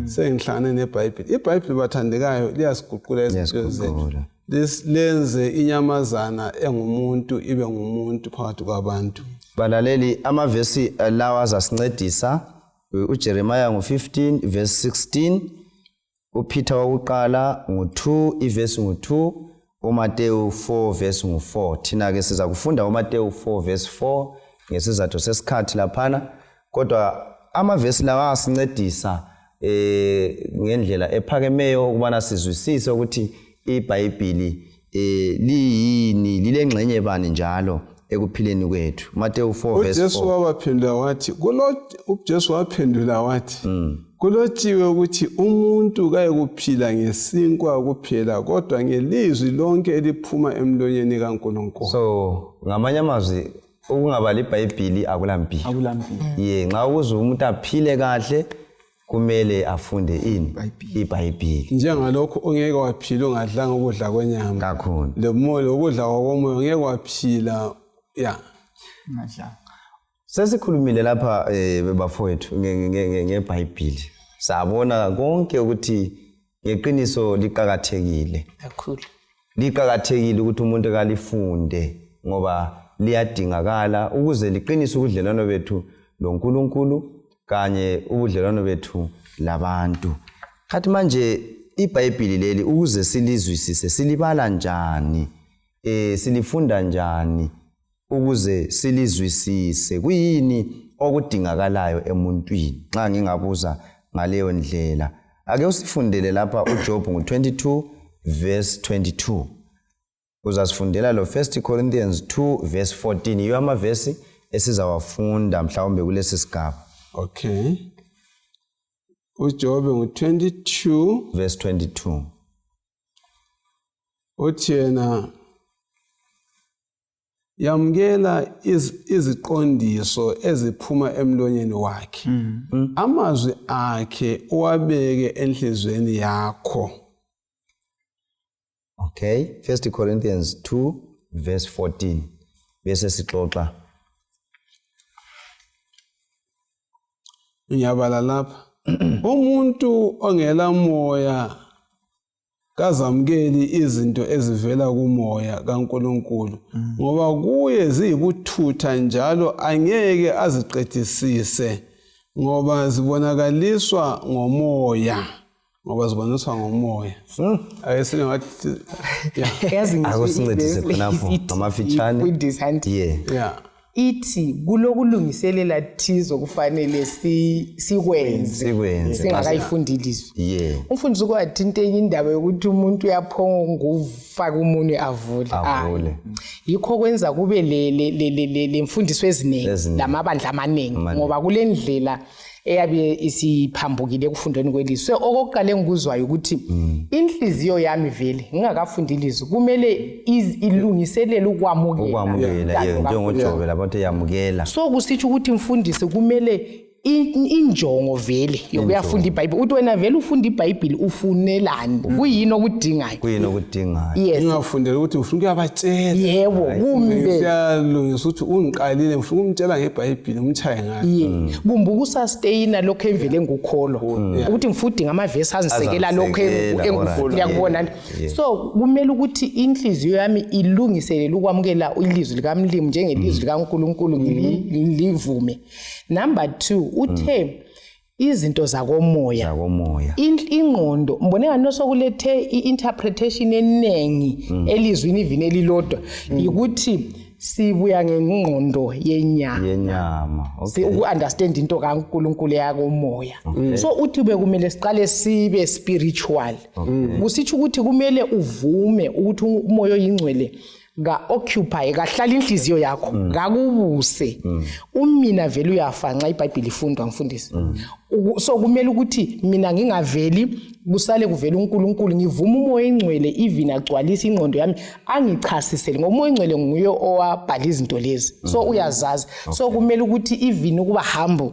sengihlangane neBhayibhili. IBhayibhili bathandekayo liyasiguqula izinto zethu, Liyasiguqula. Lenze inyamazana engumuntu ibe ngumuntu phakathi kwabantu. Balaleli, amavesi lawa azasincedisa. uJeremiah ngu-15 verse 16, uPeter wakuqala ngu-2 ivesi ngu-2, uMateyu 4 verse ngu-4. Thina ke siza kufunda uMateyu 4 verse 4 ngesizathu sesikhathi laphana, kodwa amavesi lawa asincedisa ngendlela ephakemeyo ukubana sizwisise ukuthi iBhayibhili liyini, lilengxenye bani njalo ekuphileni kwethu. Mateyu 4 verse uJesu 4. wabaphendula wathi, uJesu waphendula wathi, kulotshiwe ukuthi umuntu kayekuphila ngesinkwa kuphela, kodwa ngelizwi lonke eliphuma emlonyeni kaNkulunkulu. So ngamanye amazwi ukungabali iBhayibhili akulampilo. Akulampilo. Ye, nxa ukuze umuntu aphile kahle kumele afunde ini? IBhayibhili. Njengalokhu ungeke waphila ungadlanga ukudla kwenyama. Kakhulu. Lokudla kwakomoya ungeke waphila. Ya. Ungadlanga. Sesikhulumile lapha bafowethu ngeBhayibhili. Sabona konke ukuthi ngeqiniso liqakathekile. Kakhulu. Liqakathekile ukuthi umuntu kalifunde ngoba liyadingakala ukuze liqinise ubudlelwano bethu loNkulunkulu kanye ubudlelwano bethu labantu. Khathi manje iBhayibhili leli ukuze silizwisise silibala njani? Silifunda njani ukuze silizwisise? Kuyini okudingakalayo emuntwini? Nxa ngingabuza ngaleyo ndlela. Ake usifundele lapha uJob ngu-22 verse 22. Uzasifundela lo 1 Corinthians 2 verse 14. Yiyo amavesi esizawafunda mhlawumbe kulesi sigaba. Okay. uJobe ngu-22 verse 22. Uthi yena yamukela iziqondiso eziphuma emlonyeni wakhe. Amazwi akhe uwabeke enhliziyweni yakho. Okay, 1 Corinthians 2 verse 14. Bese sixoxa. Ngiyabala lapha. Umuntu ongela moya kazamukeli izinto ezivela kumoya kaNkulunkulu, ngoba kuye ziyibuthutha njalo angeke aziqedisise, ngoba zibonakaliswa ngomoya. Ngoba ziboniswa ngomoya. Ake sine ngathi, yeah. Yazi ngisho Akusincedise ivesi khonapho, ithi ngamafitshane. ifundisa nti. Yeah. Yeah. Ithi kulokulungiselela thizo kufanele sikwenze. Sikwenze. Singakayifundi ilizwi. Yeah. Umfundisi ukwathi into enye indaba yokuthi umuntu uyaphonga ufaka umunwe avule. Avule. Yikho kwenza kube le mfundiso eziningi, Eziningi. lamabandla amaningi, Amaningi. ngoba kulendlela eyabe isiphambukile ekufundeni kwelizwi. So okokuqala engikuzwayo ukuthi inhliziyo yami vele ngingakafundi ilizwi kumele ilungiselele ukwamukela. Ukwamukela, Umntana yeah, kaNkulunkulu. njengoJobe lapho uthi yamukela. So kusitsho ukuthi mfundisi kumele Injongo vele yokuyafunda iBhayibheli, uthi wena vele ufunda iBhayibheli ufunelani? Kuyini okudingayo? Kuyini okudingayo? Yes. Ungafundela ukuthi ngifuna ukuyabatshela. Yebo, kumbe siyalungisa ukuthi ungiqalile, ngifuna ukumtshela ngeBhayibheli, ngimtshaye ngayo. Ye. Kumbe ukusustaina lokho emvele engukholwa, ukuthi ngifuna udinga amavesi azisekela lokho Azangisekela, alright. ngiyakubona. So kumele ukuthi inhliziyo yami ilungiselele ukwamukela ilizwi likaMlimu njengelizwi likaNkulunkulu, ngilivume. Number 2, uthe izinto zakomoya. Zakomoya. Ingqondo mbone ngani sokulethe i-interpretation eningi elizwini ivini elilodwa, yikuthi sibuya ngengqondo yenyama. Yenyama. Uku-understand into kaNkulunkulu yakomoya. So uthi bekumele siqale sibe spiritual. Kusitsho ukuthi kumele uvume ukuthi umoya oyingcwele ka-occupy, kahlala inhliziyo yakho, kakubuse. Umina vele uyafa nxa iBhayibheli ifundwa, mfundisi. So kumele ukuthi mina ngingaveli, kusale kuvela uNkulunkulu, ngivume umoya oyingcwele even agcwalise ingqondo yami, angichasisele, ngoba umoya oyingcwele nguye owabhala izinto lezi. So uyazazi. So kumele ukuthi even ukuba humble,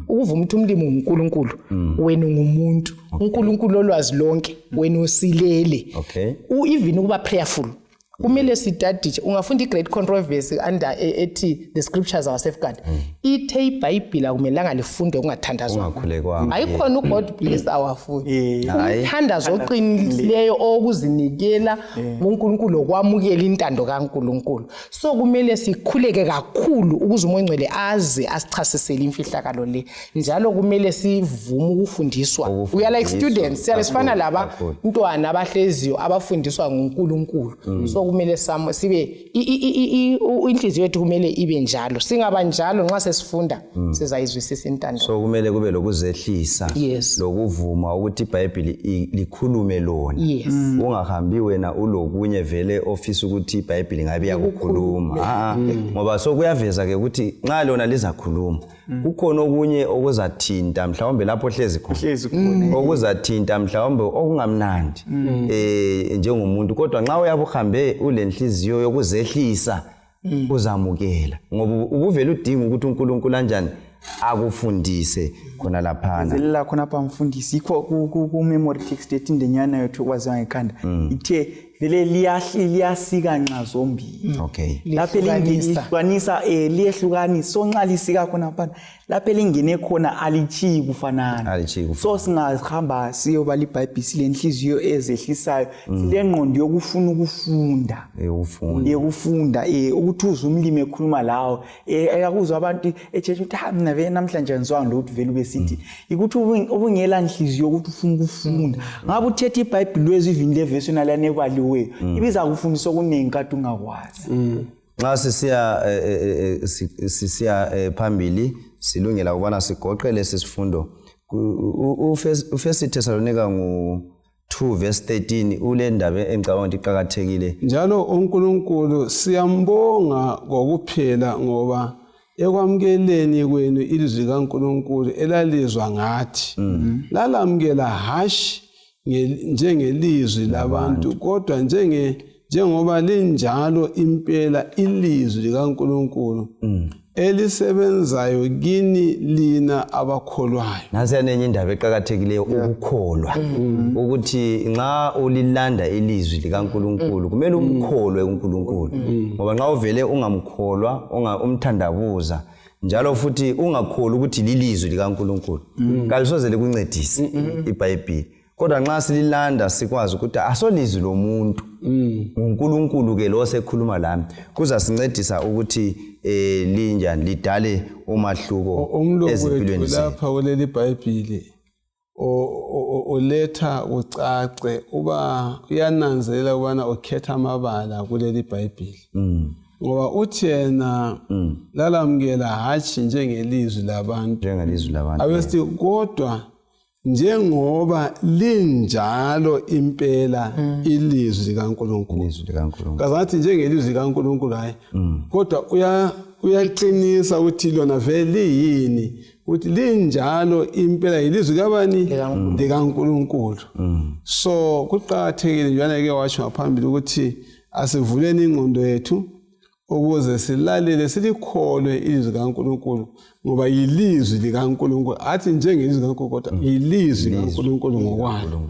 ukuvuma ukuthi umlimi nguNkulunkulu, wena ungumuntu, uNkulunkulu olwazi lonke, wena usilele. Even ukuba prayerful, kumele sitaditshe. Ungafunda i-Great Controversy under ethi The Scriptures Our Safeguard, ithe iBhayibhili akumelanga lifundwe kungathandazwa. Ungakhulekwanga. Ayikhona uGod bless our food. Hayi. Umthandazo oqinileyo owokuzinikela kuNkulunkulu, okwamukela intando kaNkulunkulu. So kumele sikhuleke kakhulu ukuze uMoya Ongcwele aze asichasisele imfihlakalo le. Njalo kumele sivume ukufundiswa. We are like Ukufundiswa. students, siyabe sifana Kakhulu, laba kakhulu. ntwana abahleziyo abafundiswa nguNkulunkulu. So kumele sibe inhliziyo yethu kumele ibe njalo. Singaba njalo nxa sesifunda, sizayizwisisa intando. So kumele kube lokuzehlisa, lokuvuma ukuthi iBhayibheli likhulume lona. Ungahambi wena ulokunye vele ofisa ukuthi iBhayibheli ngabe iyakukhuluma. Ngoba so kuyaveza ke ukuthi nxa lona lizakhuluma, kukhona okunye okuzathinta mhlawumbe lapho ohlezi khona. Ohlezi khona. Okuzathinta mhlawumbe okungamnandi, njengomuntu, kodwa nxa uyabe uhambe ulenhliziyo yokuzehlisa, uzamukela, ngoba ubuvele udinga ukuthi uNkulunkulu kanjani akufundise khona laphana. Zelela khonapha mfundisi, yikho ku-memory text ethi indenyana yethu okwaziwa ngekhanda, ithe vele liyasika nxa zombili. Lapho Lihlukanisa. lihlukanisa, liyehlukanisa. So nxa lisika khonaphana, lapho elingene khona alitshiyi kufanana. Alitshiyi kufanana. So singahamba siyobala iBhayibhili silenhliziyo ezehlisayo, silengqondo yokufuna ukufunda. Yokufunda. Yokufunda, ukuthi uzwe umlimi ekhuluma lawo. Akuzwa abantu etshethi ukuthi, ha, mina vele namhlanje angizwanga lutho, vele ubesithi. Ukuthi ubungela nhliziyo yokuthi ufuna ukufunda. Ngabe uthethe iBhayibhili lwezwe even le verse yona lana ebaliweyo, ibiza kufundisa okuningi kade ungakwazi. Nxa sisiya phambili, silungela ukubana sigoqe lesi sifundo. UFirst Thessalonica ngu 2 verse 13 ule ndaba engicabanga ukuthi iqakathekile. Njalo uNkulunkulu siyambonga kokuphela, ngoba ekwamukeleni kwenu ilizwi likaNkulunkulu elalizwa ngathi, lalamukela hashi njengelizwi labantu, kodwa njengoba linjalo impela ilizwi likaNkulunkulu elisebenzayo kini lina abakholwayo. Nansi yanenye indaba eqakathekileyo, ukukholwa. Ukuthi nxa ulilanda ilizwi likaNkulunkulu, kumele umkholwe uNkulunkulu. Ngoba nxa uvele ungamkholwa, umthandabuza, njalo futhi ungakholwa ukuthi lilizwi likaNkulunkulu, kalisoze likuncedise iBhayibhili. Kodwa nxa sililanda sikwazi ukuthi asolizwi lomuntu, nguNkulunkulu ke lo osekhuluma lami, kuzasincedisa ukuthi linjani lidale umahluko Umlomo ezimpilweni wethu zethu. Lapha kuleli Bhayibhili uletha kucace, uba uyananzelela ukubana ukhetha amabala kuleli Bhayibhili. Ngoba uthi yena lalamukela hatshi njengelizwi labantu. Njengelizwi labantu. Abesithi kodwa njengoba linjalo impela ilizwi likaNkulunkulu. Ilizwi likaNkulunkulu. Kazathi njengelizwi likaNkulunkulu hayi. Kodwa uyaqinisa ukuthi lona vele liyini, ukuthi linjalo impela ilizwi kabani? LikaNkulunkulu. So kuqakathekile njalo ke washo ngaphambili ukuthi asivuleni ingqondo yethu. Ukuze silalele silikholwe ilizwi likaNkulunkulu ngoba yilizwi likaNkulunkulu athi njengelizwi likaNkulunkulu kodwa mm. yilizwi likaNkulunkulu ngokwalo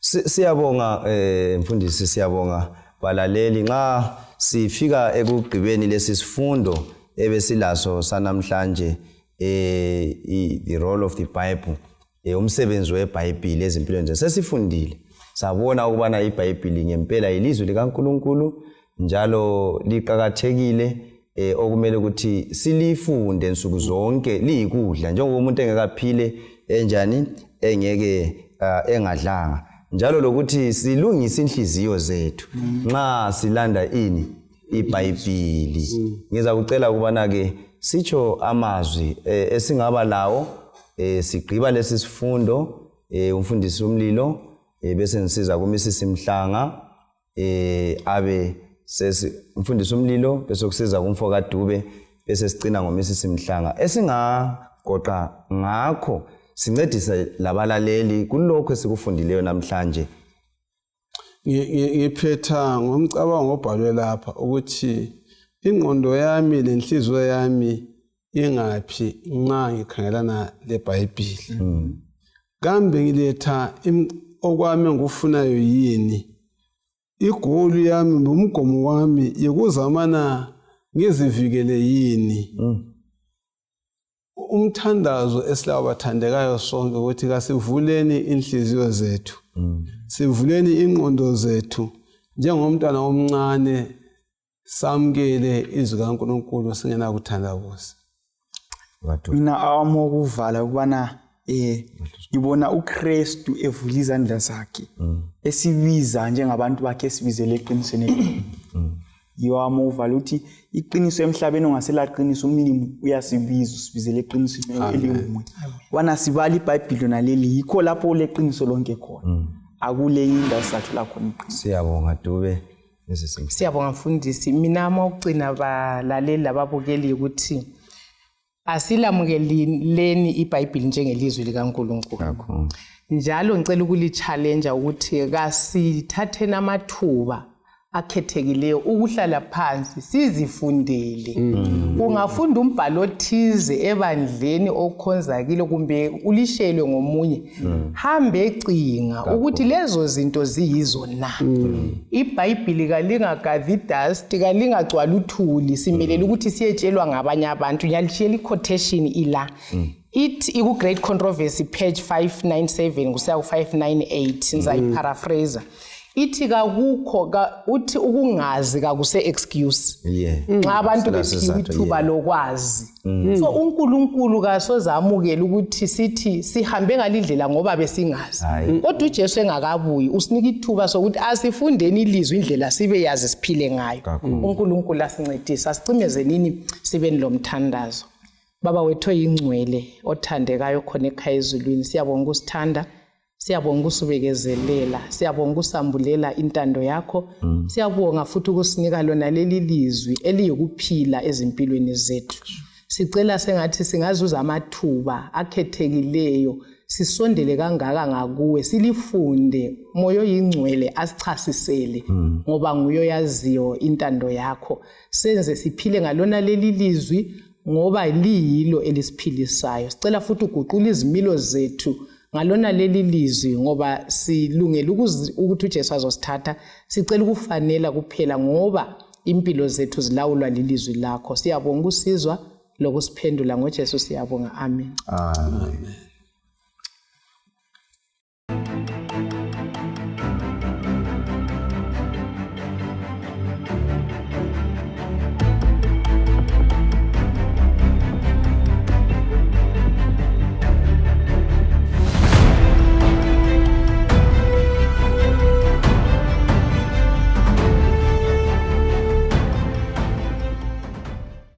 siyabonga eh mfundisi siyabonga balaleli nxa sifika ekugqibeni lesi sifundo ebesilaso sanamhlanje eh the role of the bible eh, umsebenzi weBhayibhili ezimpilweni zethu sesifundile sabona ukubana iBhayibhili ngempela yilizwi likaNkulunkulu njalo liqakathekile eh, okumele ukuthi silifunde nsuku zonke liyikudla njengoba umuntu engeke aphile enjani engeke uh, engadlanga njalo lokuthi silungise inhliziyo zethu nxa silanda ini iBhayibhili mm. ngizakucela ukubana ke sitsho amazwi eh, esingaba lawo eh, sigqiba lesi sifundo eh, umfundisi umlilo bese ngisiza kuMrs Mhlanga abe sesi umfundisi umlilo bese kusiza kumfo kaDube bese sicina ngoMrs Mhlanga esingagoqa ngakho sincedise labalaleli kulokho esikufundileyo namhlanje Ngiphetha ngomcabango obhalwe lapha ukuthi ingqondo yami lenhliziyo yami ingaphi nxa ngikhangelana leBhayibhili. Hmm. Kambe ngiletha okwami engikufunayo yini? Igolu yami umgomo wami yikuzamana ngizivikele yini? Hmm. Umthandazo esilawo bathandekayo sonke ukuthi kasivuleni inhliziyo zethu mm. sivuleni ingqondo zethu njengomntwana omncane samukele izwi kaNkulunkulu singenakuthandabuza mina awami okuvala ukubana eh ngibona uKristu evula izandla zakhe mm. esibiza njengabantu bakhe esibizele eqinisweni mm. yiwami uvala ukuthi iqiniso emhlabeni ongaselaqiniso umlimi uyasibiza usibizele eqinisweni elinguye wana sibala ibhayibhili lona leli yikho lapho uleqiniso lonke khona mm. akule indawo sizathola khona iqiniso siyabonga dube siyabonga mfundisi mina uma ukugcina balaleli lababukeli ukuthi Asilamukeleni iBhayibhili njengelizwi likaNkulunkulu. Kakhulu. Njalo ngicela ukuli-challenge ukuthi kasithatheni amathuba akhethekileyo ukuhlala phansi sizifundele. Mm. Ungafunda umbhalo othize ebandleni okhonza kilo kumbe ulishelwe ngomunye. Mm. Hambe cinga ukuthi lezo zinto ziyizo na. Mm. ibhayibhili kalingagadhi dust kalingagcwala uthuli simelele mm. ukuthi siyetshelwa ngabanye abantu ngiyalitshiyela i-quotation ila mm. ithi iku-great controversy page 597 kusiya ku-598 ngizayiparaphrasa ithi kakukho ka, uthi ukungazi kakuse-excuse yeah. nxa abantu bephiwa ithuba lokwazi Mm. So uNkulunkulu kasoze amukele ukuthi sithi sihambe ngalindlela ngoba besingazi. Kodwa uJesu engakabuyi usinika ithuba sokuthi asifundeni ilizwi indlela sibe yazi siphile ngayo. UNkulunkulu asincedise asicimeze nini sibeni lomthandazo. Baba wethu oyingcwele othandekayo khona ekhaya ezulwini siyabonga ukusithanda. Siyabonga ukusibekezelela, siyabonga ukusambulela intando yakho. Mm. Siyabonga futhi ukusinika lona leli lizwi eliyikuphila ezimpilweni zethu. Sicela sengathi singazuza amathuba akhethekileyo sisondele kangaka ngakuwe silifunde moya oyingcwele asichasisele mm. ngoba nguye oyaziyo intando yakho senze siphile ngalona leli lizwi ngoba liyilo elisiphilisayo sicela futhi uguqule izimilo zethu ngalona leli lizwi ngoba silungele ukuthi uJesu azosithatha sicela ukufanela kuphela ngoba impilo zethu zilawulwa lilizwi lakho siyabonga ukusizwa lokusiphendula ngoJesu siyabonga amen amen, amen.